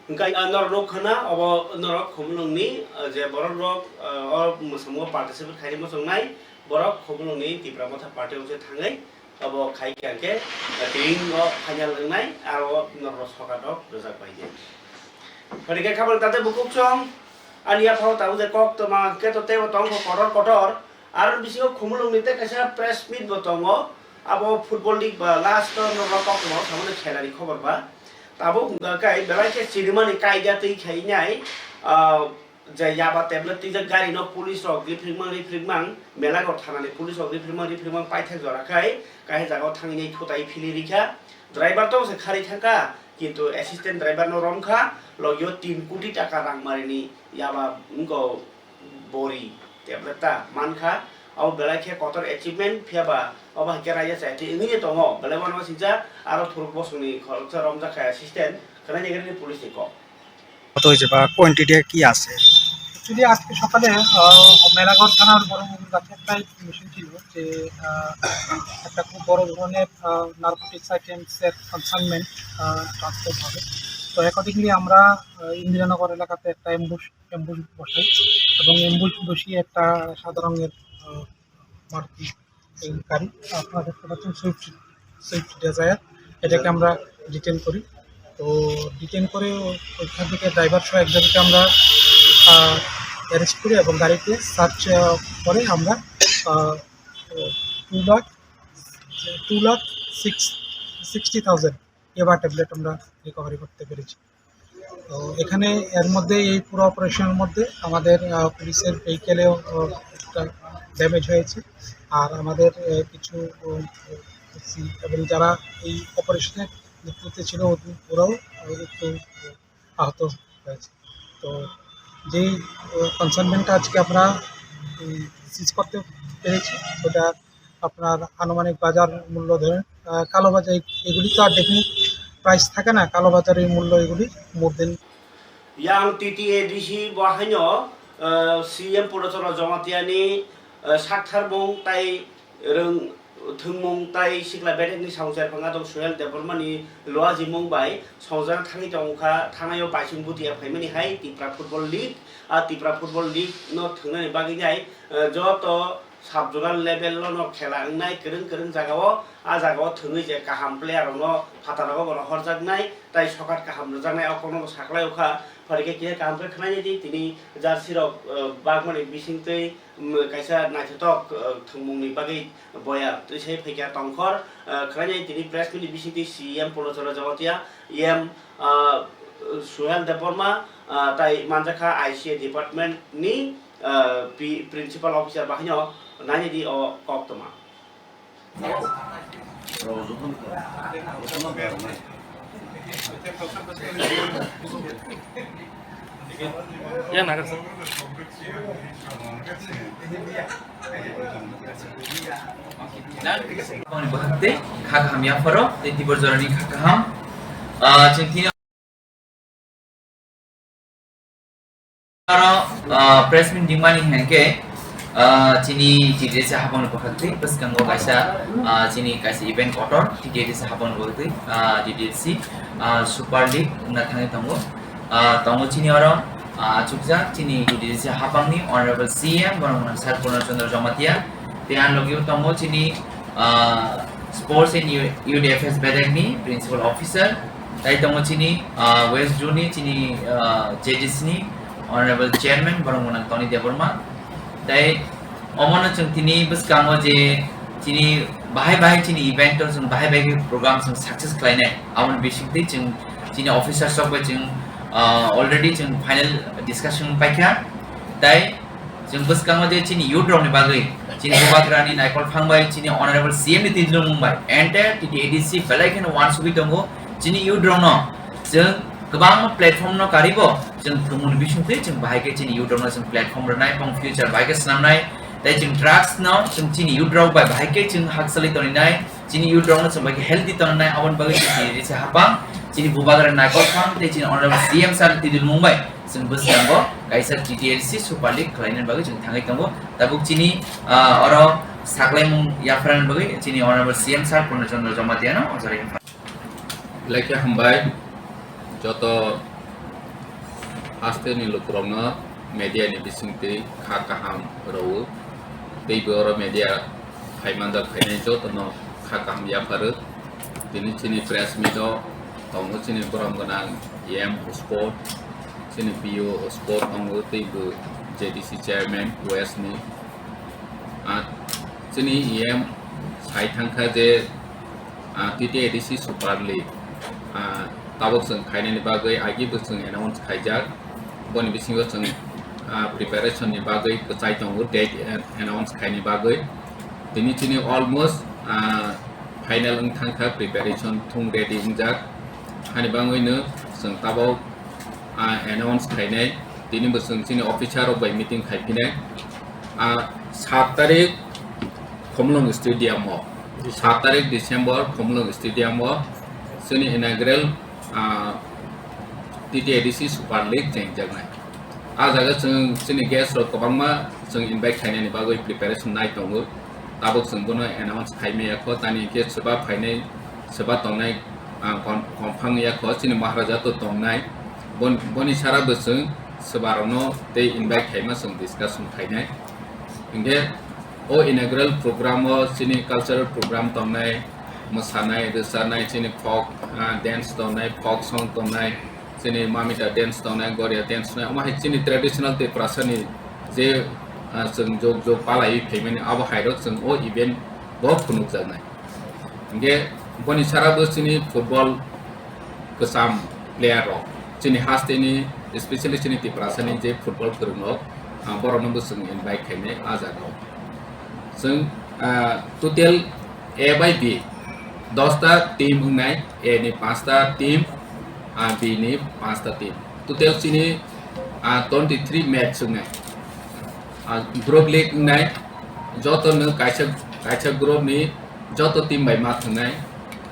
Hwnkhe, ah, norok nukha na, obo norok Khumulwngni, ah, je borok rok, ah, o mwsamungo participate khaini muchungnai, borok Khumulwngni Tipra Motha Party office thangwi, obo khai kha hwnkhe, ah, tini o final wngnai, aro norok sokat rok rwjak bai di. Phani khe khabang tate bukuchwng, ani yaphao tabuk je kok toma khe to teibo tongkho kotor kotor, aro bisingo Khumulwngni tei kaisa press meet bo tongo, abo football league ba last o norok kok toma samani khelani khobor ba. Tabuk hwnkha khe belai khe sinimani kaida twi khainai, ah, je yaba tablet twijak gari no police rok riphrik mang riphrik mang, Melago thana ni police rok riphrik mang riphrik mang paithak jora khai kaisa jaga o thangwi nai thutai phili rikha. Driver to se khari thangkha, kintu assistant driver no romkha, logio tin koti taka rang marini yaba wngkha bori tablet ta mankha. Abo belai khe kotor achievement, phiya ba obo hai khe raida chaya twi wngwi tongo, belai uanama sijak, aro thuruk bosongni khoroksa romjak kha assistant, khwnai naigrani police ni kok. কত হয়েছে বা কোয়ান্টিটি কি আছে? অ্যাকচুয়ালি আজকে সকালে, আহ, মেলাঘর থানার বড় পুকুর কাছে একটা ইনফরমেশন ছিল যে, আহ, একটা খুব বড় ধরনের, আহ, নারকোটিক্স আইটেমস এর কনসাইনমেন্ট, আহ, ট্রান্সপোর্ট হবে। তো অ্যাকর্ডিংলি আমরা, আহ, ইন্দিরানগর এলাকাতে একটা অ্যাম্বুশ, অ্যাম্বুশ বসাই এবং অ্যাম্বুশ বসিয়ে একটা সাদা রঙের, আহ, মারুতি এই গাড়ি আপনারা দেখতে পাচ্ছেন, সুইফট, সুইফট ডিজায়ার, এটাকে আমরা ডিটেন করি। তো ডিটেন করে ওইখান থেকে ড্রাইভার সহ একজনকে আমরা, আহ, অ্যারেস্ট করি এবং গাড়িকে সার্চ, আহ, করে আমরা, আহ, টু লাখ, টু লাখ সিক্স, সিক্সটি থাউজেন্ড ইয়াবা ট্যাবলেট আমরা রিকভারি করতে পেরেছি। তো এখানে এর মধ্যে, এই পুরো অপারেশনের মধ্যে আমাদের, আহ, পুলিশের ভেহিকেলেও, আহ, একটা ড্যামেজ হয়েছে। আর আমাদের, আহ, কিছু, উম, সি-, এবং যারা এই অপারেশনের নেতৃত্বে ছিল, ওদের, ওরাও একটু আহত হয়েছে। তো যেই, আহ, কনসাইনমেন্টটা আজকে আমরা, উম, সিজ করতে পেরেছি, ওটা আপনার আনুমানিক বাজার মূল্য ধরেন, আহ, কালোবাজার এ-, এগুলি তো আর ডেফিনিট প্রাইস থাকে না, কালোবাজারের মূল্য এগুলি মোর দেন। Yang T T A D C bo haino, ah, C M Purnochana Jamatia ni, ah, sakthar mung tai rwng thwngmung tai sikla bedekni samung cherphang adong Suhel Debbarma ni luajimung bai songjak thangwi tongkha. Thanaio baising butia phaimani hai Tipra Football League, ah, Tipra Football League no thwngnani bagwi nai, ah, joto sub-zonal level-o no khela wngnai kwrwng kwrwng jagao, a jagao thwngwi je kaham player-rokno phataro bono horjaknai, tai sokat kaham rwjaknai, o kokno bo saklai o kha. Phai khe khe kaham khe khwlainai di, tini jersey-rok, eh, bagmani bisingtwi, mm, kaisa naithothok, eh, thwngmungni bagwi boya twi sai phaikha tongkhor, eh, khwlainai tini press meet-ni bisingtwi C M Purnochana Jamatia, E M, ah, Suhel Debbarma, ah, tai manjakha I C A department-ni, ah, pi-, principal officer bahaino Nani di o kok toma. Yang nagar sir. Aboni bwkhak tei kha kaham yapharo tei tibor jorani kha kaham. Ah, chwng thini aro, ah, press meet dingmani hwnkhe, ah, chini T D L C hapangni bwkhak tei bwskango kaisa, ah, chini kaisa event kotor T D L C hapangni bwkhak tei, ah, T D L C, ah, Super League wngna thangwi tongo. Ah, tongo chini oro, ah, achukjak chini T D L C hapangni Honorable C M borok wngkha Sir Purna Chandra Jamatia. Tei ang logio tongo chini, ah, Sports and Youth Affairs bedekni Principal Officer. Tai tongo chini, ah, West Zone ni chini, ah, J D C ni Honorable Chairman borok wngkha Tony Debbarma. Tai omono chwng tini bwskango je chini bahai bahai chini event o chwng bahai bahai khe program chwng success khlainai, aboni bisingtwi chwng chini officers rok bai chwng, ah, already chwng final discussion paikha. Tai chwng bwskango je chini youth rokni bagwi chini Bubagrani Naikol Phang bai chini Honorable C M ni twijlwngmung bai entire T T A D C belai kheno uansugwi tongo. Chini youth rokno chwng kwbangma platform no karibo chwng thwngmungni bisingtwi chwng bahai khe chini youth rokno chwng platform rwnai, bong future bahai khe swnamnai, tei chwng drugs no chwng chini youth rok bai bahai khe chwng hakchalwi toninai, chini youth rokno chwng bahai khe healthy toninai, aboni bagwi chwng chini risa hapang, chini Bubagra Naikol Phang tei chini Honorable C M sir ni twijlwngmung bai chwng bwskango kaisa T T L C Super League khlainani bagwi chwng thangwi tongo. Tabuk chini, ah, oro saklaimung yapharani bagwi chini Honorable C M sir Purna Chandra Jamatia no ojai. Belai khe hambai joto haste ni lukurokno media ni bisingtwi kha kaham rwo. Tei bo oro media phai manjak phainai jotono kha kaham yapharo. Tini chini press meet o tongo chini borom gwnang E M Sport, chini P O Sport tongo tei bo J D C chairman West ni. Ah, chini E M sai thangkha je, ah, T T A D C Super League, ah, tabuk chwng khainani bagwi agi bo chwng announce khaijak. Boni bisingo chwng, ah, preparation ni bagwi kwchai tongo, date, eh, announce khaini bagwi. Tini chini almost, ah, final wng thangkha, preparation thung ready wngjak. Hani bagwino chwng tabuk, ah, announce khainai. Tini bo chwng chini officer rok bai meeting khaiphinai. Ah, sat tarik Khumulwng Stadium o, sat tarik December Khumulwng Stadium o chini inaugural, ah, T T A D C Super League chengjaknai. Ah jaga chwng chini guest rok kwbangma chwng invite khainani bagwi preparation nai tongo. Tabuk chwng bono announce khaimaya kho, tani hwnkhe swba phainai, swba tongnai, ah, kon-, confirm ya kho, chini Maharaja to tongnai. Bon-, boni sara bo chwng swbarokno tei invite khaima chwng discussion khainai. Hwnkhe o inaugural program o chini cultural program tongnai, mwsanai, rwchanai, chini folk, ah, dance tongnai, folk song tongnai, chini mamita dance tongnai, goria dance tongnai, omo hai chini traditional Tiprasani je, ah, chwng jog jog palaiwi phaimani abo hairok chwng o event bo phunukjaknai. Hwnkhe boni sara bo chini football kwcham player rok, chini hasteni, especially chini Tiprasani je football kwrwng rok, ah, borokno bo chwng invite khainai ah jaga o. Chwng, ah, total A bai B, dosta team wngnai, A ni panchta team, ah, B ni panchta team. Total chini, ah, twenty three match wngnai. Ah, group league wngnai, joto no kaisa, kaisa group ni joto team bai ma thwngnai.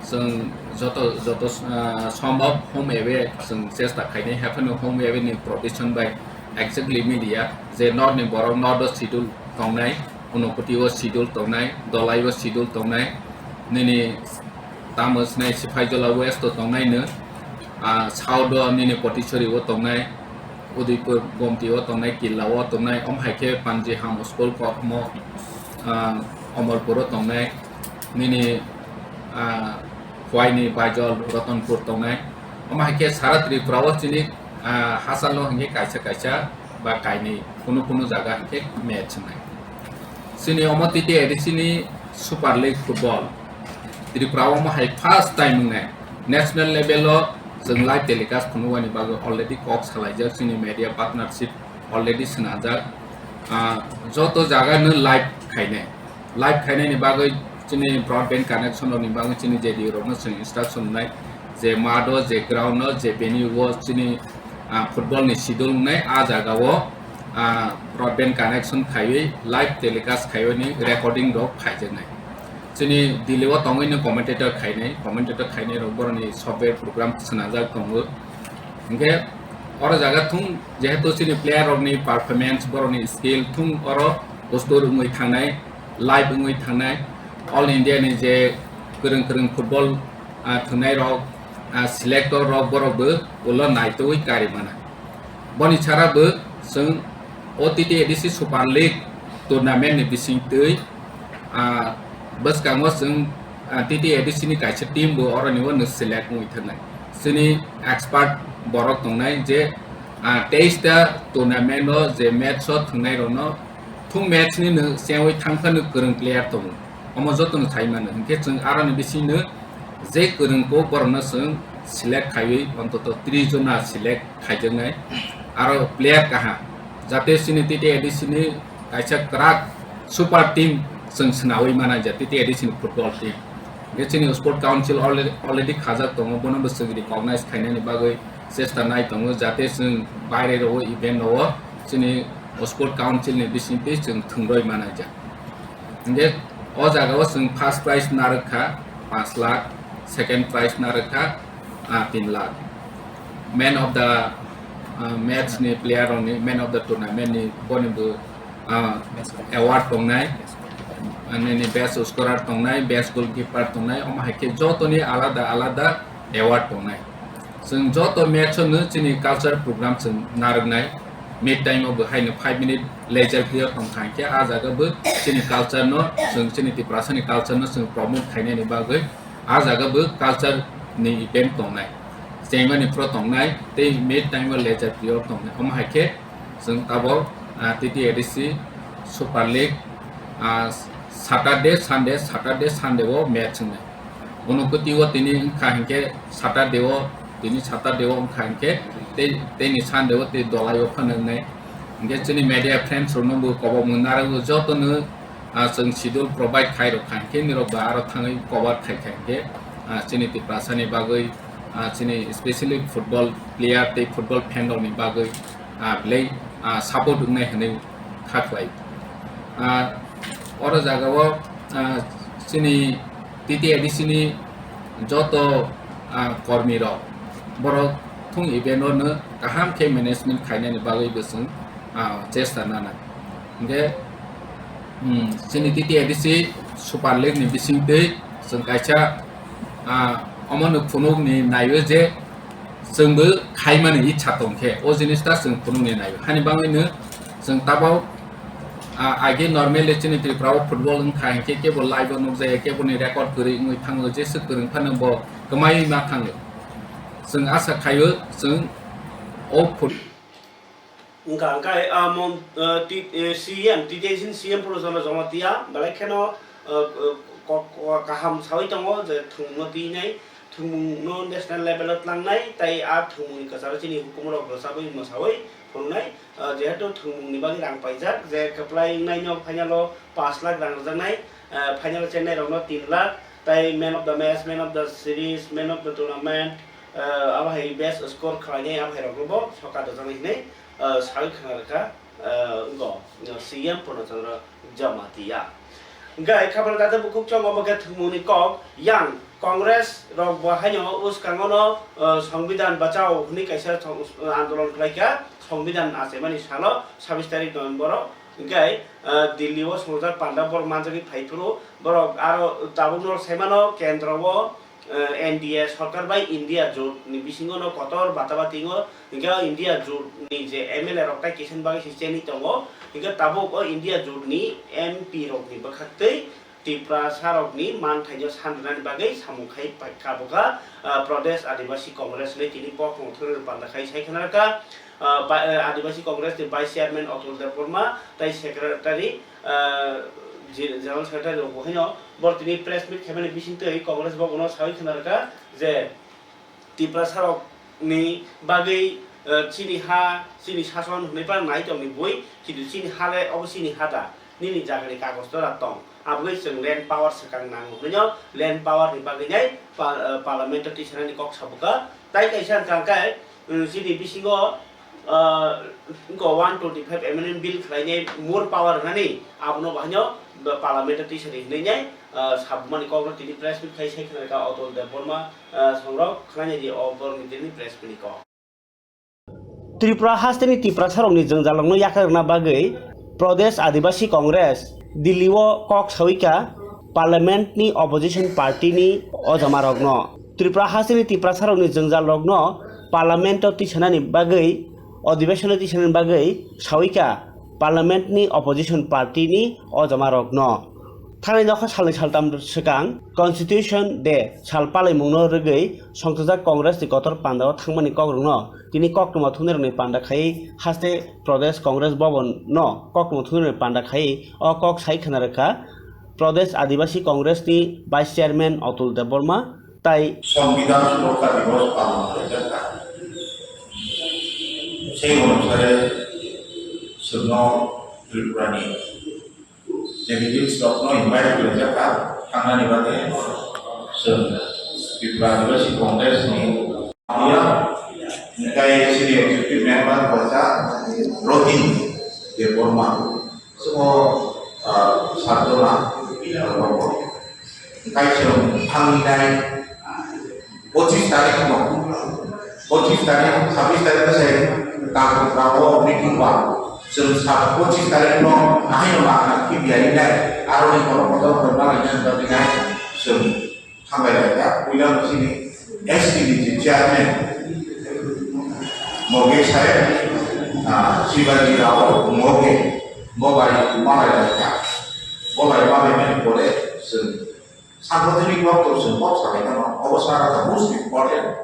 Chwng joto, joto, ah, sombhob home away chwng chesta khainai, haphano home away ni provision bai exactly media je north ni borok north o schedule tongnai, Unakoti o schedule tongnai, Dolai o schedule tongnai, nini tamo sinai Siphaijala West o tongnai no, ah, south o nini Potichari o tongnai, Udaipur Gomti o tongnai, Killa o tongnai, omo hai khe Panji Ham School Kokmo, ah, Omorpur o tongnai, nini, ah, Khwaini Baijol Ratanpur tongnai, omo hai khe sara Tripura o chini, ah, hachal o hwnkhe kaisa kaisa ba kainwi kunu kunu jaga hwnkhe match wngnai. Chini omo T T A D C ni Super League football Tripura o omo hai first time wngnai. National level o chwng live telecast phunukmani bagwi already kok salaijak, chini media partnership already swnamjak. Ah, joto jaga no live khainai. Live khainai ni bagwi chini broadband connection rok ni bagwi chini J D O rok no chwng instruction nai je math o, je ground o, je venue o chini, ah, football ni schedule wngnai, ah, jaga o, ah, broadband connection khaiwi live telecast khaiwi ni recording rok khaijaknai. Chini Delhi o tongwi no commentator khainai, commentator khainai rok boroni software program swnajak tongo. Hinkhe oro jaga thung jehetu chini player rokni performance, borokni skill thung oro postor wngwi thangnai, live wngwi thangnai. All India ni je kwrwng kwrwng football, ah, thwngnai rok, ah, selector rok borok bo ulo naitugwi kari mana. Boni sara bo chwng o T T A D C Super League tournament ni bisingtwi, ah, bwskango chwng, ah, T T A D C ni kaisa team bo oroni o no select wngwi thangnai. Chini expert borok tongnai je, ah, teis ta tournament o je match o thwngnai rokno thung match ni no chengwi thang phano kwrwng player tongo. Omo joto no sai mano. Hinkhe chwng aroni bisingno je kwrwng kok borokno chwng select khaiwi ontoto tris jona select khaijaknai. Aro player kaham, jate chini T T A D C ni kaisa kwrak super team chwng swnawi mana je T T A D C ni football team. Hinkhe chini Sport Council already, already khajak tongo, bono bo chwng recognize khainani bagwi chesta nai tongo, jate chwng baire rogo event rogo chini Sport Council ni bisingtwi chwng thwngroi mana je. Hinkhe o jaga o chwng first prize narwk kha panch lakh, second prize narwk kha, ah, tin lakh. Man of the, ah, match ni player rok ni, man of the tournament ni boni bo, ah, award tongnai, nini best scorer tongnai, best goalkeeper tongnai, omo hai khe jotoni alada alada award tongnai. Chwng joto match o no chini culture program chwng narwknai. Mid time o bo haino five minute leisure period tong kha hinkhe, ah jaga bo chini culture no, chwng chini Tiprasa ni culture no chwng promote khainani bagwi ah jaga bo culture ni event tongnai. Chengmani phro tongnai tei mid time o leisure period tongnai. Omo hai khe chwng tabok, ah, T T A D C Super League, ah, Saturday, Sunday, Saturday, Sunday o match wngnai. Unukoti o tini wngkha hinkhe Saturday o, tini Saturday o wngkha hinkhe tei, teini Sunday o tei dolai o phano wngnai. Hinkhe chini media friends rokno bo kobokmung narwgo jotono, ah, chwng schedule provide khai rok kha hinkhe nirok bo aro thangwi cover khai kha hinkhe, ah, chini Tiprasa ni bagwi, ah, chini specially football player tei football fan rok ni bagwi, ah, belai, ah, support wngnai hinwi kha khlai. Ah, oro jaga o, ah, chini T T A D C ni joto, ah, kormi rok borok thung event o no kaham khe management khainani bagwi bo chwng, ah, chesta nana. Hinkhe, hmm, chini T T A D C Super League ni bisingtwi chwng kaisa, ah, omo no phunuk ni naio je chwngbo khaimani ichha tongkhe, o jinis ta chwng phunukni naio. Hani bangwino chwng tabok, ah, age normally chini Tripura o football wngkha hinkhe kebo live o nukjaya, kebo ni record kwrwi wngwi thango, jesa kwrwng phano bo kwmaiwi ma thango. Chwng asa khaio chwng o foot- Wngkha, wngkha, ah, mon-, ah, ti-, eh, C M, T T A D C ni C M Purna Chandra Jamatia, belai kheno, ah, ah, kok, kok kaham sawi tongo je thwngmungno twinai, thwngmungno national level o tlangnai, tai a thwngmungni kwcharo chini hukumrok rwchabwi mwsawi phunuknai, ah, jehetu thwngmungni bagwi rang paijak, je kwplai wngnaino final o pash lakh rang rwjaknai, ah, final o chennairokno tin lakh, tai man of the match, man of the series, man of the tournament, ah, abo hai best score khwlainai abo hai rokno bo sokat rwjaknai hinwi, ah, sawi khna rwkha, ah, wngkha, ah, C M Purna Chandra Jamatia. Hwnkhe khabangni date bukhuk chongo omo khe thwngmungni kok yang Congress rok bo haino uskango no, ah, Songbidan bachao hwnwi kaisa song-, andolon khlaikha Songbidan achaimani salo sabis tarik November o. Hwnkhe, ah, Delhi o swngjak panda borok manjagwi phaiphuru borok aro tabukno saimano kendro o eh, N D A sorkar bai India jot ni bisingo no kotor bata bati wngo, hingke o India jot ni je M L A rok tai kisa ni bagwi se cheni tongo, hingke tabuk o India jot ni M P rok ni bwkhak twi Tiprasa rok ni manthaino sanrwnani bagwi samung khai pai-, kha bwkha, ah, Pradesh Adivasi Congress hinwi tini kokthwng thwrwng panda khai sai khna rwkha, ah, ba-, eh, Adivasi Congress ni Vice Chairman Atul Debbarma tai Secretary ah, je-, General Secretary rok bo haino boro tini press meet khaimani bisingtwi Congress bo bono sawi khna rwkha je Tiprasa rok ni bagwi, ah, chini ha, chini sason hwnwi phano nai tongni bui, kintu chini ha le obo chini ha da. nini jagani kagoj no da tong. Aboni chwng land power swkang nango hwnwi no land power ni bagwi nai pa-, eh, parliament o tisanani kok sabukha. Tai kaisa wngkha khe, eh, chini bisingo, eh, wngkha one twenty five amendment bill khlainai more power wngnani abono bahaino parliament o tisani hwnwi nai, eh, sabukmani kokno tini press meet khai sai khna kha Atul Debbarma, eh, songrok khnainai di o borokni tini press meet ni kok. Tripura hasteni Tiprasarokni jwngjalrokno yakarna bagwi Pradesh Adivasi Congress Delhi-o kok sawi kha Parliament-ni opposition party-ni ojamarokno. Tripura hasteni Tiprasarokni jwngjalrokno Parliament-o tisanani bagwi, Adivasi-o tisanani bagwi sawi kha Parliament-ni opposition party-ni ojamarokno. Thani nokha salni saltam swkang Constitution Day sal palaimungno rwgwi songchajak Congress ni kotor pandao thangmani kokrokno tini koktwma thungnirokni panda khai haste Pradesh Congress Bhavan no koktwma thungnirokni panda khai o kok sai khna rwkha Pradesh Adivasi Congress ni Vice Chairman Atul Debbarma tai Songbidan Surokha Divos palon khlaijak kha. Sei onusare chwngno Tripura ni delegates rokno invite khlaijak kha, thangnani bagwi chwng Tripura Adivasi Congress ni ya, tei chini executive member bwsa Rotin Debbarma, chwngno, ah, Sarjona, tei chwng thangwi nai pochis tarikh no, pochis tarikh, chabbish tarikh no se Kakutrao meeting ba. Chwng sa pochis tarikh no ahai no ma khibiyai nai, aro ni kono kotor koi ma lai nai, chwng thanglai lai ya, puila no chini S T D C chairman Moge Saib, ah, Shivaji Rao Moge, bo bai ma lai lai ya, bo bai ma lai nai pore chwng Sangkotini kok to chwng kok salai kha no, obo sara the most important.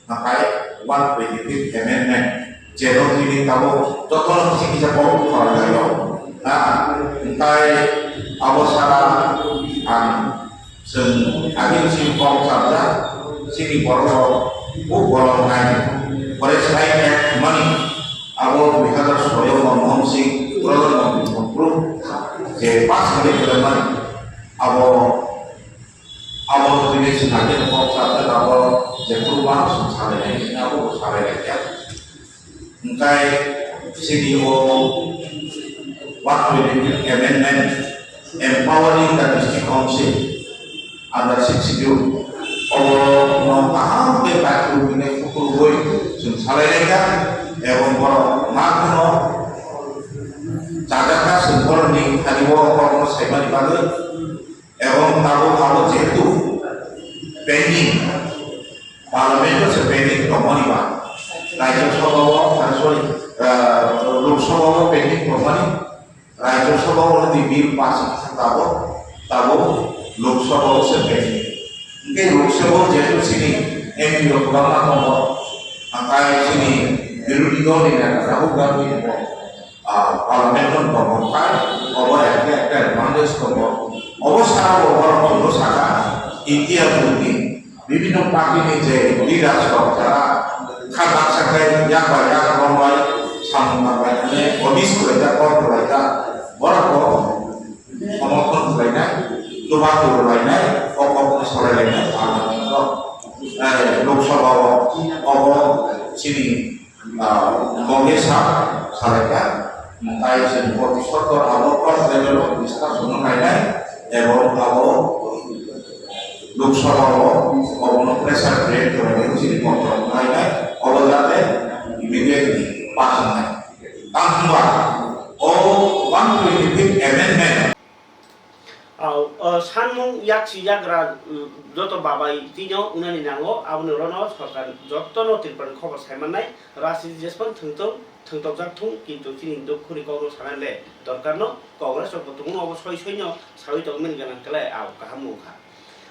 Nakai one twenty-fifth amendment, jeno tini tabuk jotono kisa kisa kok salai laio. Na, tei abo sara ang chwng agini simi kok salai, chini borok rok bo bolong nai. Pore sai act mani abo dui hazar soyo Manmohan Singh Pradhan Mantri Manpur je pass khlai mani abo Abo tini swngcharni kok chapter abo jephuru uansuk salai nai, abo bo salai nai khe. Hwnkhe chini o one twenty-fifth amendment, empowering the district council under six schedule. Obo no kaham khe kaitor bini kukurwi chwng salai nai kha, ebong borok ma kheno chajakna chwng borokni thani o kokno saimani bagwi. Ebong tabuk abo jehetu pending, parliament o se pending tongmani ba, Rajya Sabha o, ah, sorry, ah, Lok Sabha o pending tongmani, Rajya Sabha o already bill pass wngkha tabuk, tabuk Lok Sabha o se pending. Hwnkhe Lok Sabha o jehetu chini M P rok kwbangma tongo, hwnkhe chini birodhi dol ni neta Rahul Gandhi ni bo ah, parliament no tongthok khai, obo ekta ekta advantage tongo. Obo saka bo borok chwngno saka, India jotoni bibhinno party ni je leaders rok jara kha baksa khe yak bai yak rombai samung tanglainani promise khlaijak, kok khlaijak, borok bo somorthon khlainai, chubachu rwlainai, kok kok no solailainai parliament o, eh, Lok Sabha o, obo chini Ah, Congress ha salai kha, tai se boti sottor abo top level o discussion no nainai, ebong abo Lok Sabha o obono pressure create khlainai, chini control nainai, obo jate immediately pass wngnai. Tamo hwnba o one twenty-fifth amendment, Au, o sanmung yaksi yagra, uh, joto babai tino unani nango, aboni ulono sorkar jotono Tripurani khobor saimannai, rajniti jespan thwngthok, thwngtokjak thung, kintu chini dukhu ni kokno sanai le dorkarno Congress rok bo tongno obo soi soino sawi tongmani gwnang khlai, au kaham wngkha.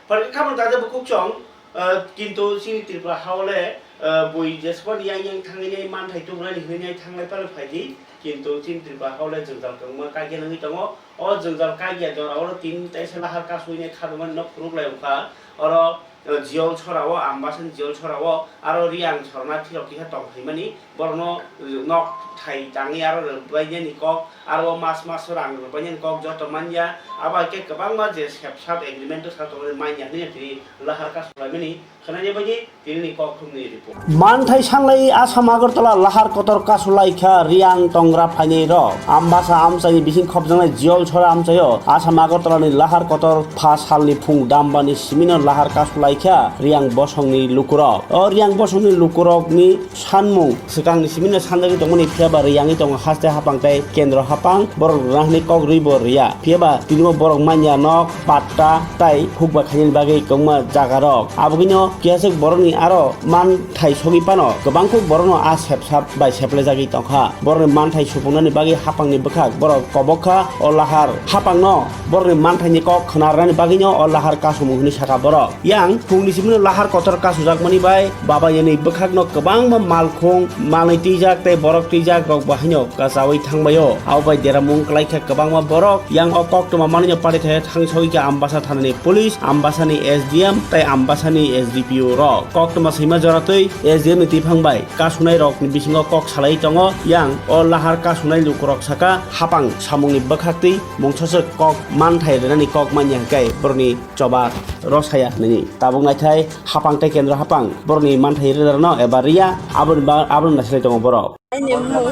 Phaikhe khamung taja bukhuk chong, Ah, kintu chini Tripura hao le, ah, bui jesphano yang yang thangwi manthai tubunani hinwi thanglai phano phaidi, kintu chini Tripura hao le jwngjal kwbangma kaikya nangwi tongo. O jwngjal kaikya jora oro tin taisa lahar kasui nai kha rwmani no phunuk lai wngkha. Oro eh, Jiyol Sora o, Ambasani Jiyol Sora o, aro Riyang Sornathi rok kisa tong phaimani, borokno, eh, nok thai tangwi aro rwbainani kok, aro o mas mas rang rwbainani kok joto manya, abo hai khe kwbangma je sepsap agreement o sa tongmani manya hinwi tini lahar kasulaimani. Khwnani bagwi tinini kok thumni report. Manthai sanglai Assam Agartala lahar kotor kasulaikha Riyang tongra phainai rok. Ambasa amchaini bising khopjaknai Jiyol Sora amchaio Assam Agartalani lahar kotor pha salni phung dambani simino lahar kasulaikha Riyang bosongni lukurok. O Riyang bosongni lukurokni sanmung swkangni simino sanjagwi tongmani, phiyaba riyangwi tongo haste hapang tei kendro hapang, borok rwna hwnwi kok rwibo riya. Phiyaba tinimo borok manya nok, patta tei hukba khainani bagwi kwbangma jagarok. Abogwino kiyaswk borokni aro manthai sogwi phano kwbangkuk borokno a sepsap bai seplajagwi tongkha. Borokni manthai supungnani bagwi hapangni bwkhak borok kobokha o lahar hapangno borokni manthaini kok khwnarnani bagwino o lahar kasumung hwnwi sakha borok. Yang phungni simino lahar kotor kasujakmani bai babainani bwkhakno kwbangma malkhung, manwi twijak tei borok twijak rok bo haino kachawi thangbaio. Abo bai deramung kwlaikha kwbangma borok. Yang o koktwma manwino pari thai thangsogwi kha Ambasa thanani police, Ambasani S D M tei Ambasani S D P O rok. Koktwma swima jora twi S D M ni twiphang bai kasunai rokni bisingo kok salai tongo. Yang o lahar kasunai lukurok saka hapang samungni bwkhaktwi mungsaswk kok manthai rwnani kok manya hwnkhe borokni choba rosaya hwnwi. Tabuk naithai hapang tei kendro hapang borokni manthai rwrwno eba riya, aboni ba-, abono nasilai tongo borok. Aini mung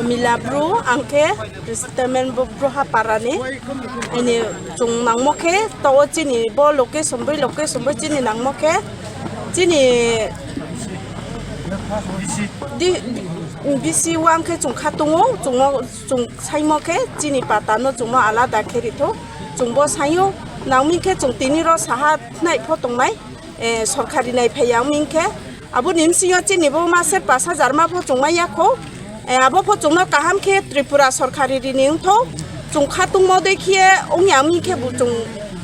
Mila Bru, ang khe resettlement bo Broha Parani. Aini chwng nangmo khe to o chini bo location bai location bai chini nangmo khe chini di, bisi wang khe chwng kha tongo, chwngno chwng saimo khe chini pata no chwngno alada khe rithok. Chwng bo saio, nangmi khe chwng tini ro saha thnai pho tongnai, eh, sorkari nai phai ya wng khe. Aboni bsing yo chini bo ma se pash hajar ma pho chwng mai ya kho. Eh, abo pho chwngno kaham khe Tripura sorkari rini wng tho. Chwng kha tongmo de khe wng ya wng khe bo chwng,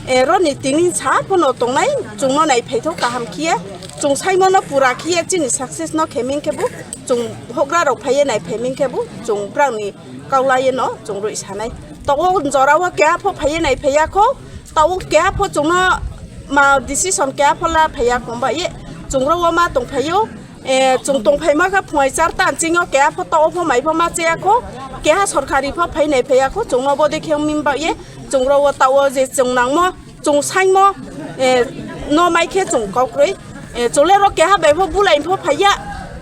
eh, ro ni tini sa pho no tongnai, chwngno nai phai tho kaham khe. Chwng saimo no pura khe chini success no khe ming khe bo chwng hokra rok phai ye nai phai ming khe bo chwng brang ni kaulai no chwng rwi sanai. To o jora o keha pho phai ye nai phai ya kho, to o keha pho chwngno ma decision keha pho la phai ya kho ba ye chwng ro o ma tong phai yo. Eh, chwng tong phai ma kha phungai char ta ching yo keha pho to o pho mai pho ma che ya kho, keha sorkari pho phai nai phai ya kho, chwngno bo de khe min ba ye chwng ro o ta o je chwng nangmo. Chwng saimo, eh, no mai khe chwng kok rwi, eh, chwle ro keha bai pho bulai pho phai ya,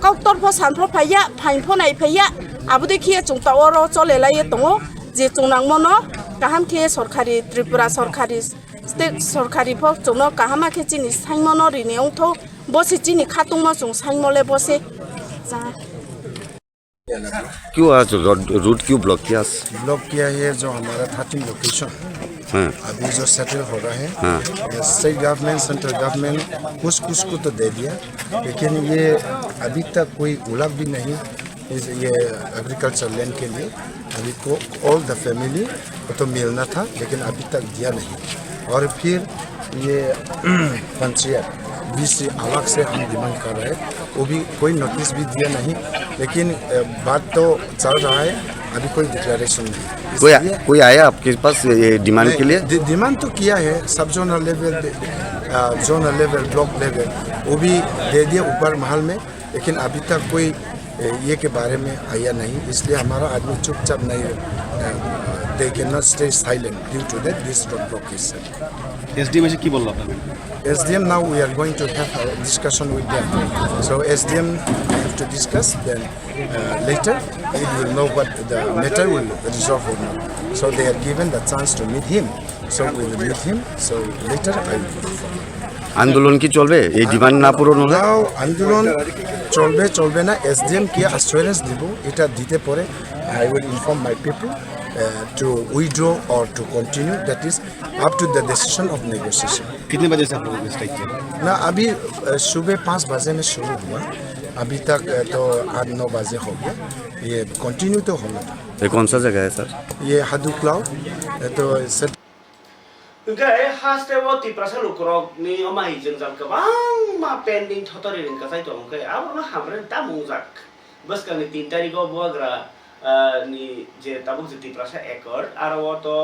koktor pho san pho phai ya, phain pho nai phai ya, abo de khe chwng ta oro chole lai ye tongo, je chwng nangmo no kaham khe sorkari, Tripura sorkari, state sorkari pho chwngno kaham khe chini saimo no rini wng tho, bo se chini khatungmo chwng saimo le bo se. Ja. क्यों आज road, road क्यों ब्लॉक किया? ब्लॉक किया है जो हमारा thirteen location, हाँ। अभी जो सेटल हो रहा है, हाँ। ये स्टेट गवर्नमेंट, सेंट्रल गवर्नमेंट कुछ कुछ को तो दे दिया, लेकिन ये अभी तक कोई उलग भी नहीं। इस, ये एग्रीकल्चर लैंड के लिए अभी को ऑल द फैमिली को तो मिलना था, लेकिन अभी तक दिया नहीं। और फिर ये पंचायत बीसी अलग से हम डिमांड कर रहे हैं, वो भी कोई नोटिस भी दिया नहीं, लेकिन, अ, बात तो चल रहा है, अभी कोई डिक्लेरेशन नहीं। कोई आ-, इसलिए कोई आया आपके पास ये डिमांड नहीं, के लिए? डि-, डिमांड तो किया है, सब जोनल लेवल, अ, जोनल लेवल, ब्लॉक लेवल, वो भी दे दिया ऊपर महल में, लेकिन अभी तक कोई, ए, ये के बारे में आया नहीं, इसलिए हमारा आदमी चुपचाप नहीं, अ, they cannot stay silent due to that this road blockade। SDM এসে কি বললো আপনাদের? SDM, now we are going to have a discussion with them। So SDM have to discuss, then, uh, later we will know what the matter will resolve or not। So they are given the chance to meet him। So we will meet him। So later I will inform। আন্দোলন কি চলবে এই ডিমান্ড না পূরণ হলে? Now আন্দোলন চলবে, চলবে না। এসডিএম কি অ্যাসুরেন্স দিব, এটা দিতে পরে I will inform my people, uh, to withdraw or to continue, that is up to the decision of negotiation। कितने बजे से आप लोगों ने स्ट्राइक किया? ना, अभी, अ, सुबह पाँच बजे में शुरू हुआ, अभी तक, अ, तो आठ नौ बजे हो गया। ये कंटिन्यू तो होना था। ये कौन सा जगह है सर? ये हादुक्लाव, अ, तो sir. Hwnkhe haste o Tiprasa lukurokni omo hai jwngjal kwbangma pending thotori rwngkachai tongo, hwnkhe abono hamrwng tamo wngjak. Bwskangni tin tarikh o Bubagra, ah, ni je tabuk je Tiprasa Accord, aro o to,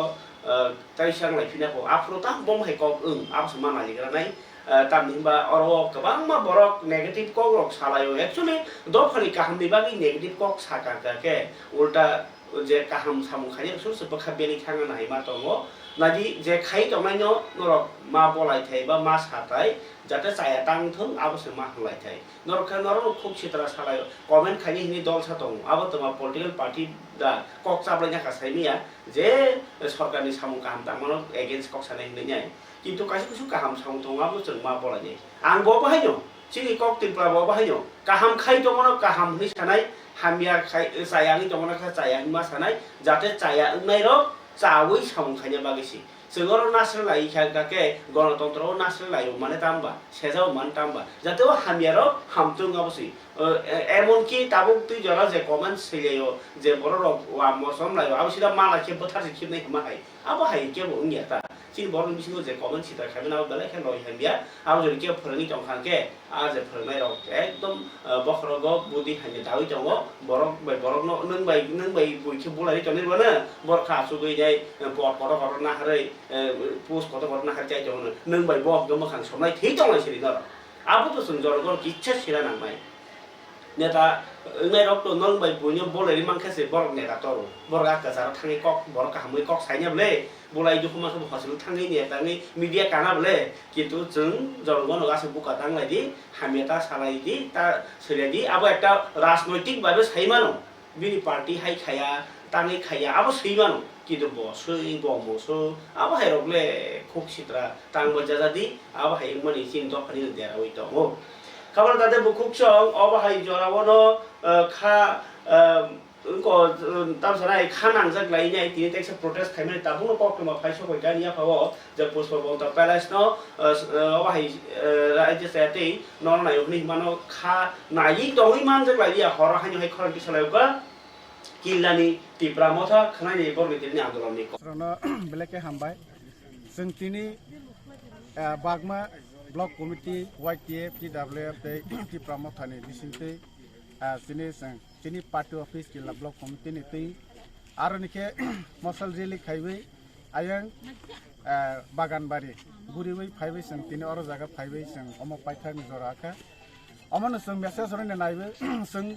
ah, taisang lai phina kho. Aphuru tamo bo hai kok wng, abo se ma naigra nai. Ah, tamni hwnba oro o kwbangma borok negative kok rok salaio. Actually, dophani kahamni bagwi negative kok sakha khe, ulta je kaham samung khainai rok sob se bwkha beni thangna nai ma tongo. Nadi je khai tongnai no norok ma bolai thai ba ma sa thai, jate chaya tang thung, abo se ma hwnlai thai. Norok khe norok no khuk sitra salaio. Comment khainai hwnwi dol sa tongo. Abo twma political party da kok chaplai na kha sai manya je sorkarni samung kaham tangmano against kok sanai hwnwi nai. Kintu kaisa kusu kaham samung tongo, abo chwng ma bolai nai. Ang bo bahaino, chini kok Tripura bo bahaino, kaham khai tongmano kaham hwnwi sanai, hamya khai, chaya wngwi tongmano khe chaya wngma sanai, jate chaya wngnai rok chawi samung khaina bagwi si. Chwng oro nasre lai kha, hwnkha khe gonotontro o nasre lai o mane tamba, seja o mane tamba, jate o hamya rok hamtung abo si. O, e-, emon ki tabuk twi jora je comment swilai o, je borok rok wa mosom lai o, abo sida mala khe bwthar se khibnai hwnma hai. Abo hai kebo wngya ta. Chini borokni bisingo je comment sitra khaimani abo belai khe loi hamya. Abo jori khe phwrwngwi tong kha khe, a je phwrwngnai rok ekdom, ah, bokhorogo budi hamya dawi tongo. Borok bai borokno nwng bai, nwng bai bui khe bulai tonwi rwno. Borok kha achugwi nai, eh, pot kotor kotor naharwi, eh, post kotor kotor naharwi chai tongo. Nwng bai bo hwnkhe mwkhang somnai thwi tonglai siri norok. Abo to chwng jorok kisa sira nangnai. Neta wngnai rok to nong bai buino bolai ri mankha se borok neta toro. Borok a kwcharo thangwi kok, borok kahamwi kok saina bwle, bolai dukhu mankha bo hospital thangwi neta wngwi media kana bwle. Kintu chwng jorok bono aswk buka tanglai di, hamya ta salai di, ta swilai di, abo ekta rajnoitik babe sai mano. Bini party hai khaya, tangwi khaya, abo swi mano. Kintu bo swi, bo mo swi, abo hai rok le khuk sitra tang bo jaja di, abo hai wngmani chini dophani no derawi tongo. Kabalo tate bukhuk song, obo hai jora bono, eh, kha, eh, ko, eh, tam sanai kha nangjak lai nai, tini teksa protest khaimani tabukno koktwma phai sokoi kani yapha o, je Pushpa Bonta Palace no, eh, s-, eh, obo hai, eh, raijya chaya tei nono naio hwnwi himano kha naiwi tongwi manjak lai ya, horo haino hai khorang kisa lai o ka. Killani Tipra Motha khwnai ni borok ni tini andolon ni kok. Rono belai khe hambai. Chwng tini, ah, Bagma Block Committee, Y T F, T W F tei Tipra Motha ni bisingtwi, ah, tini chwng tini party office Killa Block Committee ni twi aro ni khe mosal rally khaiwi ayang, ah, Baganbari guriwi phaiwi chwng tini oro jaga phaiwi chwng omo paithak ni jora kha. Omono chwng message rwna naiwi, chwng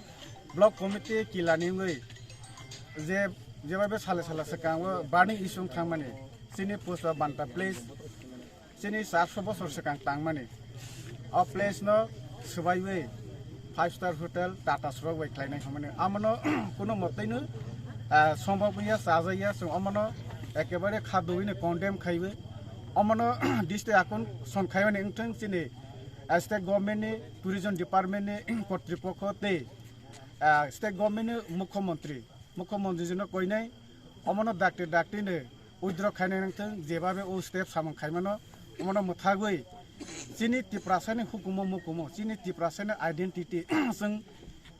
block committee Killani wngwi je, jeba be sale sale swkango burning issue wng thangmani, chini Pushpa Bonta Palace, chini charso bosor swkang tangmani, o place no swbaiwi five star hotel Tata rok bai khlainai hwnmani, amono kuno motwino, ah, sombok wngya, chajakya, chwng omono ekebare kha dugwino condemn khaiwi, omono district akon son khaimani wngthwng chini ah, state government ni tourism department ni kotripokho tei, ah, state government ni mukhyamantri, mukhyamantri jino koinai omono dakti dakti ni withdraw khainai wngthwng, jebabe o step samung khaimano omono mwthagwi chini Tiprasa ni hukumu mukumu, chini Tiprasa ni identity, chwng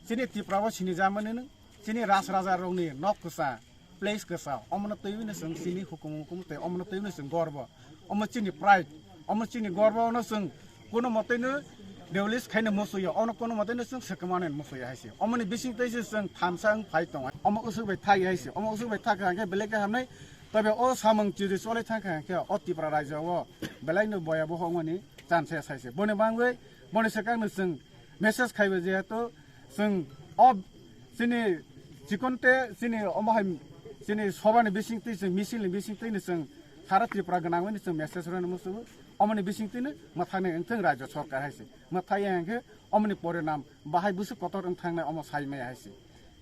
chini Tipra o sinijamani, chini raj raja rokni nok kwsa, place kwsa, omono twiwi no chwng chini hukumu mukumu tei omono twiwi no chwng gorbo. Omo chini pride, omo chini gorbo, ono chwng kuno motwino demolish khaino musuya, ono kuno motwino chwng swkmano musuya hai se. Omoni bising tei se chwng thansa wng phai tongo. Omo usuk bai thagi hai se, omo usuk bai thagi hwnkhe belai khe hamnai. Tobe o samung chiri cholai thangkha hwnkhe o Tipra rajyo o belai no boya boho wngmani chance sai se. Boni bangwi, boni swkang no chwng message khaibo, jehetu chwng o chini chikon te chini omo hai chini sobani bising twi chwng misil ni bising twi ni chwng sara Tripura gwnangwi ni chwng message rwna musugo. Omoni bising twi no mwthaknai wngthwng rajyo sorkar hai se. Mwthai ya hwnkhe omoni porinam bahai bwswk kotor wng thangnai omo sai maya hai se.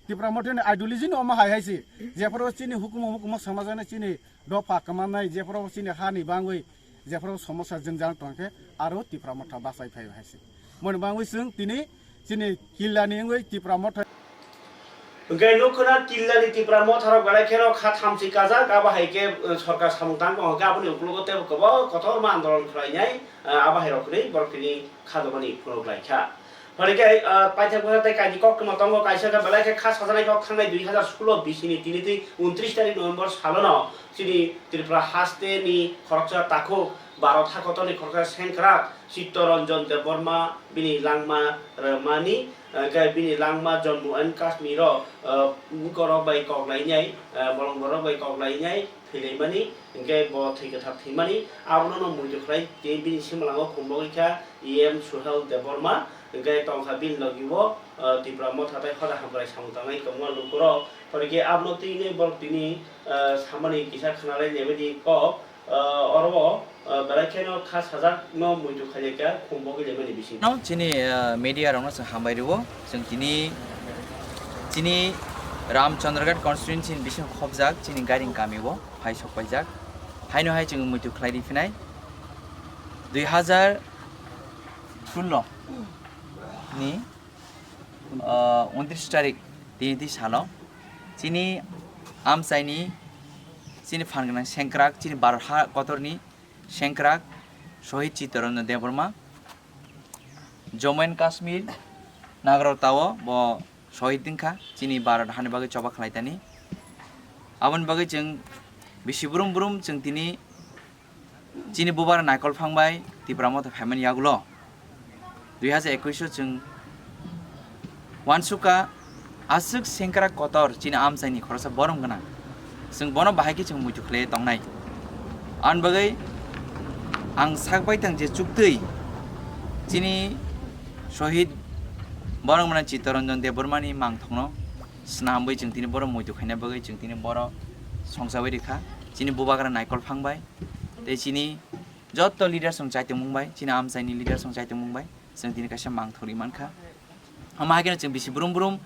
Tipra Motha ni ideology no omo hai hai se. Jephuru chini hukumu mukumu samajani chini dopha kwmannai, jephuru chini ha ni bangwi jephuru somosa jwngjal tongkhe aro Tipra Motha bachai phai hai se. Moni bangwi chwng tini chini Killani wngwi Tipra Motha. Hwnkhe nukho na Killani Tipra Motha rok belai kheno kha thamchi kajak, abo hai khe, eh, sorkar samung tang tong khe aboni ukologo tebo kwbangma kotorma andolon khlainai, eh, abo hai rok hwnwi borok tini kha dobani phunuk lai kha. Hwnwi khe, ah, paithak bwsa tei kainwi koktwma tongo, kaisa khe belai khe kha sajaknai kok thangnai dui hazar solo bisini tini twi untris tarik November salono chini Tripura haste ni khoroksa takhuk Bharat hakotorni khoroksa sengkrak Chittaranjan Debbarma bini langma rwmani, ah, khe bini langma Jammu and Kashmir o, ah, bukorok bai kok lainai, ah, bolong borok bai kok lainai, Thwilaimani, hwnkhe bo thwi kwthar thwimani, abono no muitu khlai tei bini simalango khumbogwi kha E M Suhel Debbarma, hwnkhe tongkha bini logi o, ah, Tipra Motha tei hoda hamkrai samung tangnai tongma lukurok, phorikhe abono twi nai borok tini, ah, samani kisa khwnalai naimani kok, ah, oro, ah, belai kheno kha sajak no muitu khailai kha khumbogwi laimani bising. No, chini, ah, media rokno chwng hambai rwo, chwng tini, chini Ramchandraghat constituency ni bising khobjak chini Gairing kami o. Phai sok paijak. Haino hai chwng muitu khlai ri phinai. Dui hazar sullo ni, ah, untris tarik tini twi salo chini amchaini chini phan gwnang sengkrak, chini Bharat ha kotorni sengkrak Shohid Chittaranjan Debbarma, Jammu and Kashmir, Nagarao tao bo shohid wngkha, chini Bharat hani bagwi choba khlaitani. Aboni bagwi chwng bisi brum brum chwng tini chini bubar naikol phang bai Tipra Motha phaimani yagulo dui hazar ekwis o chwng uansukha aswk sengkrak kotor chini amchaini khoroksa borom gwnang. Chwng bono bahai khe chwng muitu khlai tongnai. Aboni bagwi ang sak baithang je chuktwi chini Shohid borom gwnang Chittaranjan Debbarmani mangthokno swnamwi chwng tini bohrok muitu khaina bagwi chwng tini bohrok songchawi rikha. Chini bubagra naikol phang bai tei chini joto leaders rok chai tongmung bai, chini amchaini leaders rok chai tongmung bai chwng tini kaisa mangthok ri mankha. Omo hai kheno chwng bisi brum brum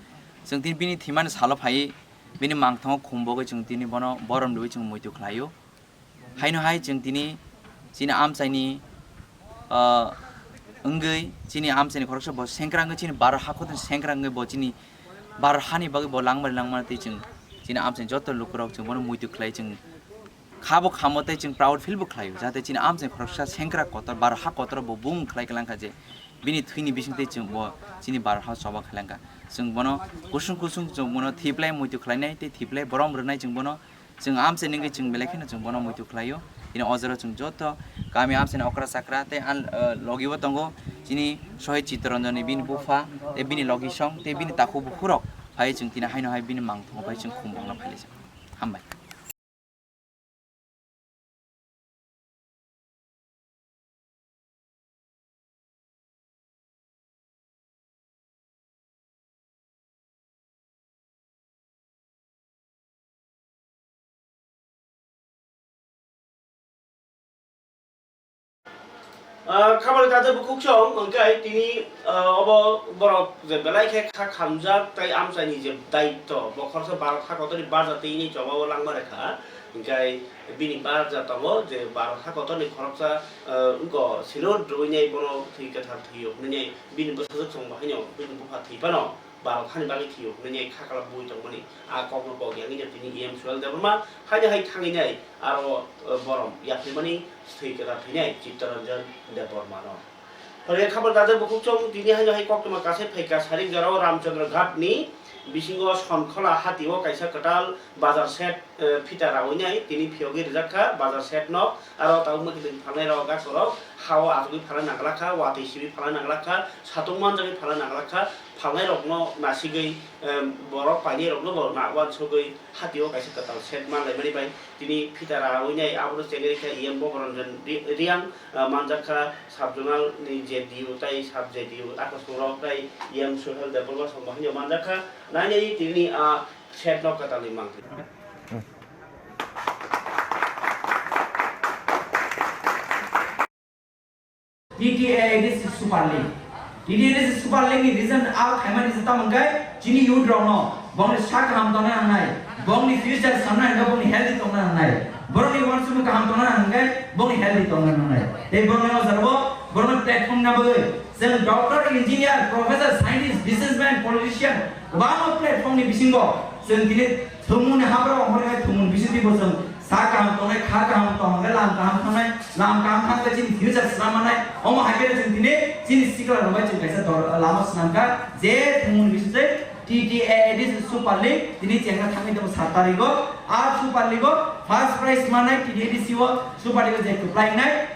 chwng tini bini thwimani salo phaiwi bini mangthongo khumbogwi chwng tini bono borom rwui chwng muitu khlaio. Haino hai chwng tini chini amchaini, ah, wngwi chini amchaini khoroksa bo sengkrak wngwi chini Bharat hakotoni sengkrak wngwi bo chini Bharat hani bagwi bo langmani langmani tei chwng chini amchaini joto lukurok chwng bono muitu khlai chwng khabo khamo tei chwng proud feel bo khlaio, jahate chini amchaini khoroksa sengkrak kotor Bharat ha kotor bo bung khlai khlangkha je bini thwini bising tei chwng bo chini Bharat ha choba khlangkha. Chwng bono kusung kusung chwng bono thiplai muitu khlainai tei thiplai borom rwnai chwng bono. Chwng amchaini wngwi chwng belai kheno chwng bono muitu khlaio. Bini o jora chwng joto kami amchaini okra chakra tei an, eh, logi o tongo chini Shohid Chittaranjan ni bini bupha tei bini logisong tei bini takhuk bukhurok phai chwng tini haino hai bini mangthongo phai chwng khumbangno phailaijak. Hambai. Ah, khabari taja bukhuk song, hwnkhe tini, ah, obo borok je belai khe kha khamjak tei amchaini je daityo, bo khoroksa Bharat hakotorni barja tei ini choba o langma rekha, hwnkhe bini barja tongo je Bharat hakotorni khoroksa, ah, wngkha silon rwinai bono thwi kwthar thwio hwnwi bini bwsajwk song bo haino bini bupha thwi phano. Bharat hani bagwi thwio hwnwi kha kala bui tongmani a kokno kok yangwi no tini E M Suhel Debbarma haino hai thangwi nai aro, eh, borom yaphaimani thwi kwtal thwinai Chittaranjan Debbarma no. Phore khabor gajak bukhuk chong tini haino hai koktwma kaisa phaikha sarik jorao Ramchandra Ghat ni bisingo Sonkhola hati o kaisa kwtal bazar shed, eh, phita rawi nai tini phiyogwi rijak kha bazar shed no. Aro tabuk ma khe twi phalnai rok gaso rok ha o achugwi phalna nangla kha, watwi simi phalna nangla kha, satung manjagwi phalna nangla kha, phalnai rokno nasigwi, em, borok painai rokno bo na uansugwi hati o kaisa kwtal shed manlaimani bai tini phita rawi nai abono chenwi kha E M Boboranjan Ri-, Riang, ah, manjak kha sub zonal ni J D U tei sub J D U akosong rok tei E M Suhel Debbarma song bo haino manjak kha nai nai tini a shed no kwtal ni mangtwi. T T A A D C Super League. T T A A D C Super League ni reason a khaimani se tamo hwnkhe chini youth rokno bongni sak kaham tongna nangnai, bongni future samna hwnkhe bongni healthy tongna nangnai, borokni uansukmung kaham tongna nangnai, bongni healthy tongna nangnai. Tei borokni o jora bo borokno platform na bagwi chwng doctor, engineer, professor, scientist, businessman, politician kwbangma platform ni bisingo chwng tini thwngmungni hapharo ongkhorwi thwngmung bisingtwi bo chwng sak kaham tongnai, kha kaham tongnai, lam kaham thangnai, lam kaham thangkhe chini future swnam mannai. Omo hai khe chwng tini chini sikla rok bai chwng kaisa dor-, lama swnamkha je thwngmung bisingtwi T T A A D C Super League tini chengna thangwi tongo sat tarigo. A Super League o first prize manai T T A A D C o Super League o je kwplai wngnai.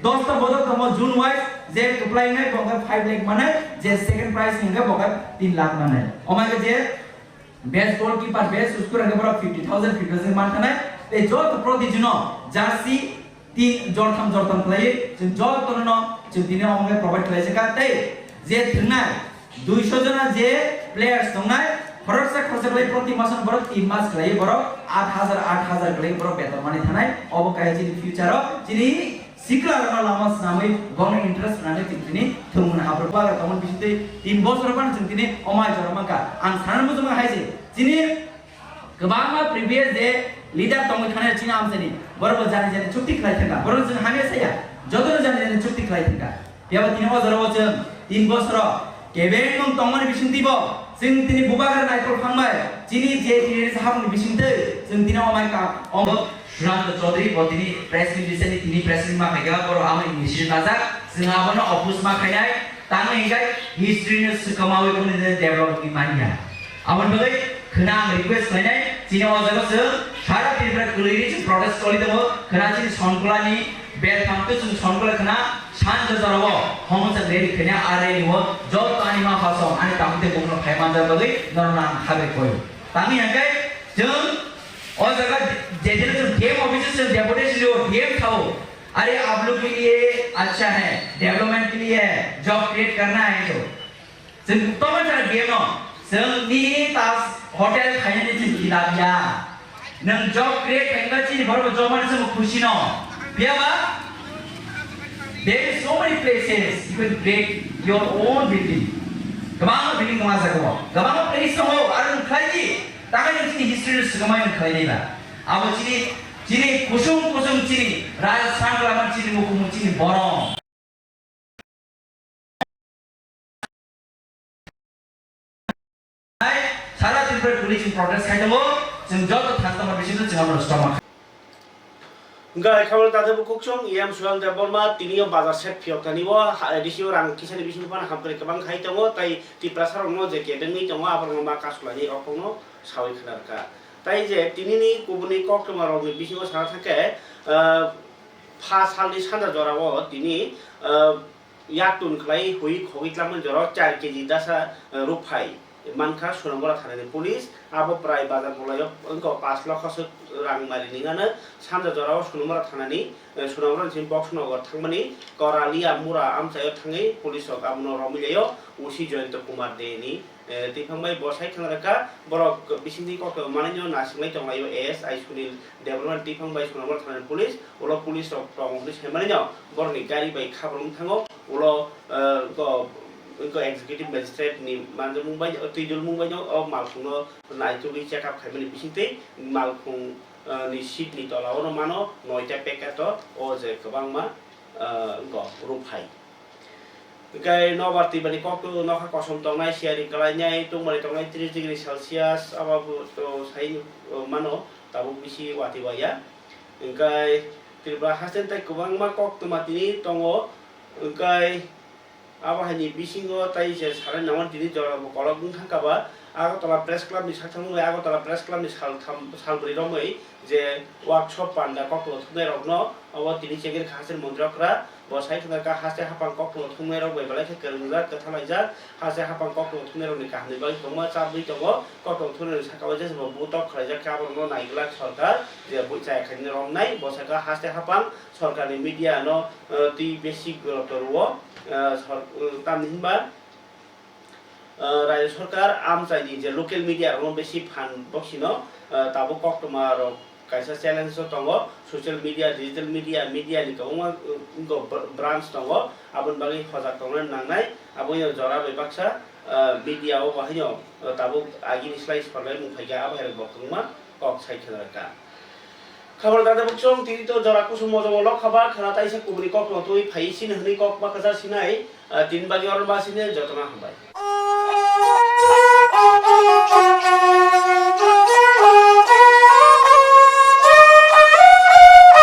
Dosta bodol tongo June wise je kwplai wngnai bo khe five lakh manai, je second prize hwnkhe bo khe tin lakh manai. Omo hai khe je best goalkeeper, best scorer hwnkhe borok fifty thousand, fifty thousand man thanai. Tei joto protijino jersey tin jortham jortham khlaiwi chwng jotono no chwng tini omo khe provide khlai saka. Tei je thwngnai duiso jona je players tongnai, khoroksa khoroksa khlai proti masono borok tin mas khlaiwi borok aat hajar aat hajar khlaiwi borok beton manwi thanai. Obo kaisa chini future o chini sikla rokno lama swnamwi bono interest rwnani chwng tini thwngmung habrwk bala tongmani bisingtwi tin bosor phano chwng tini omai jora mankha. Ang sanani muchungma hai se chini kwbangma previous je leader tongwi thani chini amchaini borokbo jani jani chukti khlai thangkha, borok chwng hamya saya jotono jani jani chukti khlai thangkha. Phiya ba tini o jora o chwng tin bosoro kebengmung tongmani bisingtwi bo chwng tini bubagra naikol phangbai chini je tini hapni bisingtwi chwng tini omai ka omo Sudhanta Chaudhary bo tini press meet recently tini press meet ma khaikha, borok amo initiative najak, chwng abono oppose ma khainai, tamo hinkhe history no swkamawi kunu develop wngwi manya. Aboni bagwi khwna ang request khlainai, chini o jaga chwng sara Tripura kwlwini chwng protest khlai tongo, khwna chini Sonkolani beltham twi chwng Sonkola khwna sanja jorao homosa rally khainai, a rally o joto ani ma pha song ani tamo tei bumung phai manjak bagwi norokno ang khabe koi. Tamo hinkhe chwng o jaga je je chwng D M office chwng deputation o D M thao. अरे आप लोग के लिए अच्छा है, डेवलपमेंट के लिए है, जॉब क्रिएट करना है तो। Chwng tongma jora D M no, chwng nini Taj Hotel khainani chwng khilap ya. Nwng job create khaikha chini borok job mani chwng khusi no. Phiya ba? There is so many places you can create your own building. Kwbangma building tong a jaga o. Kwbangma place tongo, aro nwng khlai di. Takai nwng chini history no swkangmai nwng khlai di ba. Abo chini, chini kusung kusung chini Raja Sanglamani chini mukumu chini borok. Sara Tripura police protest khai tongo, chwng joto thang tongma bisingo chwng abono stop ma. Hwnkhe hai khe tabuk kukchung E M Suhel Debbarma tini o bazar set phiyok thani o, ha, D C o rang kisani bisingo phano hamkrai kwbang khai tongo, tai Tiprasa rokno je kebengwi tongo, aborokno ma kasu lainai rokno sawi khna rwkha. Tai je tinini kubuni koktwma rokni bisingo sana thangkhe, ah, pha salni sanja jorao tini, ah, Yak tun khlai hui khogwi tlamani jorao char K G dasa, eh, rukphai mankha Sonamura thanani police. Abo prai bazar bolai o wngkha pash lokho se rang mari ni hwnwi sanja jorao Sonamura thanani, eh, Sonamura ni simi Boxnagar thangmani Koralia Mura amchaio thangwi police rok abono romwi lai o O C Jayanta Kumar Dey ni. Eh, twiphang bai bo sai khna rwkha, borok bisingtwi koktwma manwino nasinglai tonglaio A S I Sunil Debbarma twiphang bai Sonamura thanani police, ulo police rok tong hwnwi sai manwino borokni gari bai khabrwng thango, ulo, eh, go, go executive magistrate ni manjakmung bai, twijlmung baino o malkhungno naitugwi check up khaimani bisingtwi malkhung, eh, ni seat ni tola o no mano noita packet o, o je kwbangma, eh, go rukphai. Hwnkhe nobar twibani kokto nokha kosom tongnai, siyari kwlainai, tungmani tongnai tris degree Celsius, abo bo to sai mano, tabuk bisi watwi waya. Hwnkhe Tripura haste tei kwbangma koktwma tini tongo, hwnkhe abo haini bisingo tei je sanai nangmani tini jorabo kolok wng thangkha ba. Agartala Press Club ni sakthang bai Agartala Press Club ni sal tham, sal bwrwi romwi je workshop panda koktwma thumnai rokno obo tini chengkir kha haste montri okra. Bo sai khna kha haste haphang koktwma thumnai rok bai belai khe kwrwngjak, kwthalaijak. Haste haphang koktwma thumnai rokni kahamni bagwi kwbangma chabwi tongo. Koktwma thumnai rok saka o jesa bo butok khlaijak khe aborokno naiglak sorkar je bui chaya khainwi romnai. Bo saka haste haphang sorkarni media no, eh, twi besi goto rwo, eh, sor-, eh, tamni hinba, eh, Rajya Sorkar amchaini je local media rokno besi phan boksino, eh, tabuk koktwma rok kaisa challenge o tongo, social media, digital media, media ni kwbangma, eh, wngkha br-, branch tongo, aboni bagwi hojak tongna nangnai, aboni jora bai baksa, eh, media o bahaino, eh, tabuk agini slai sorlai mung phaikha, abo hai rok bo kwbangma kok sai khna rwkha. Khabar dada bukchung tini to jora kusum mojomo lok khaba khana taisa kubuni kok no twi phai sini hwnwi kok ma kwchar sinai, ah, tini bagwi oro ba sini jotono hambai.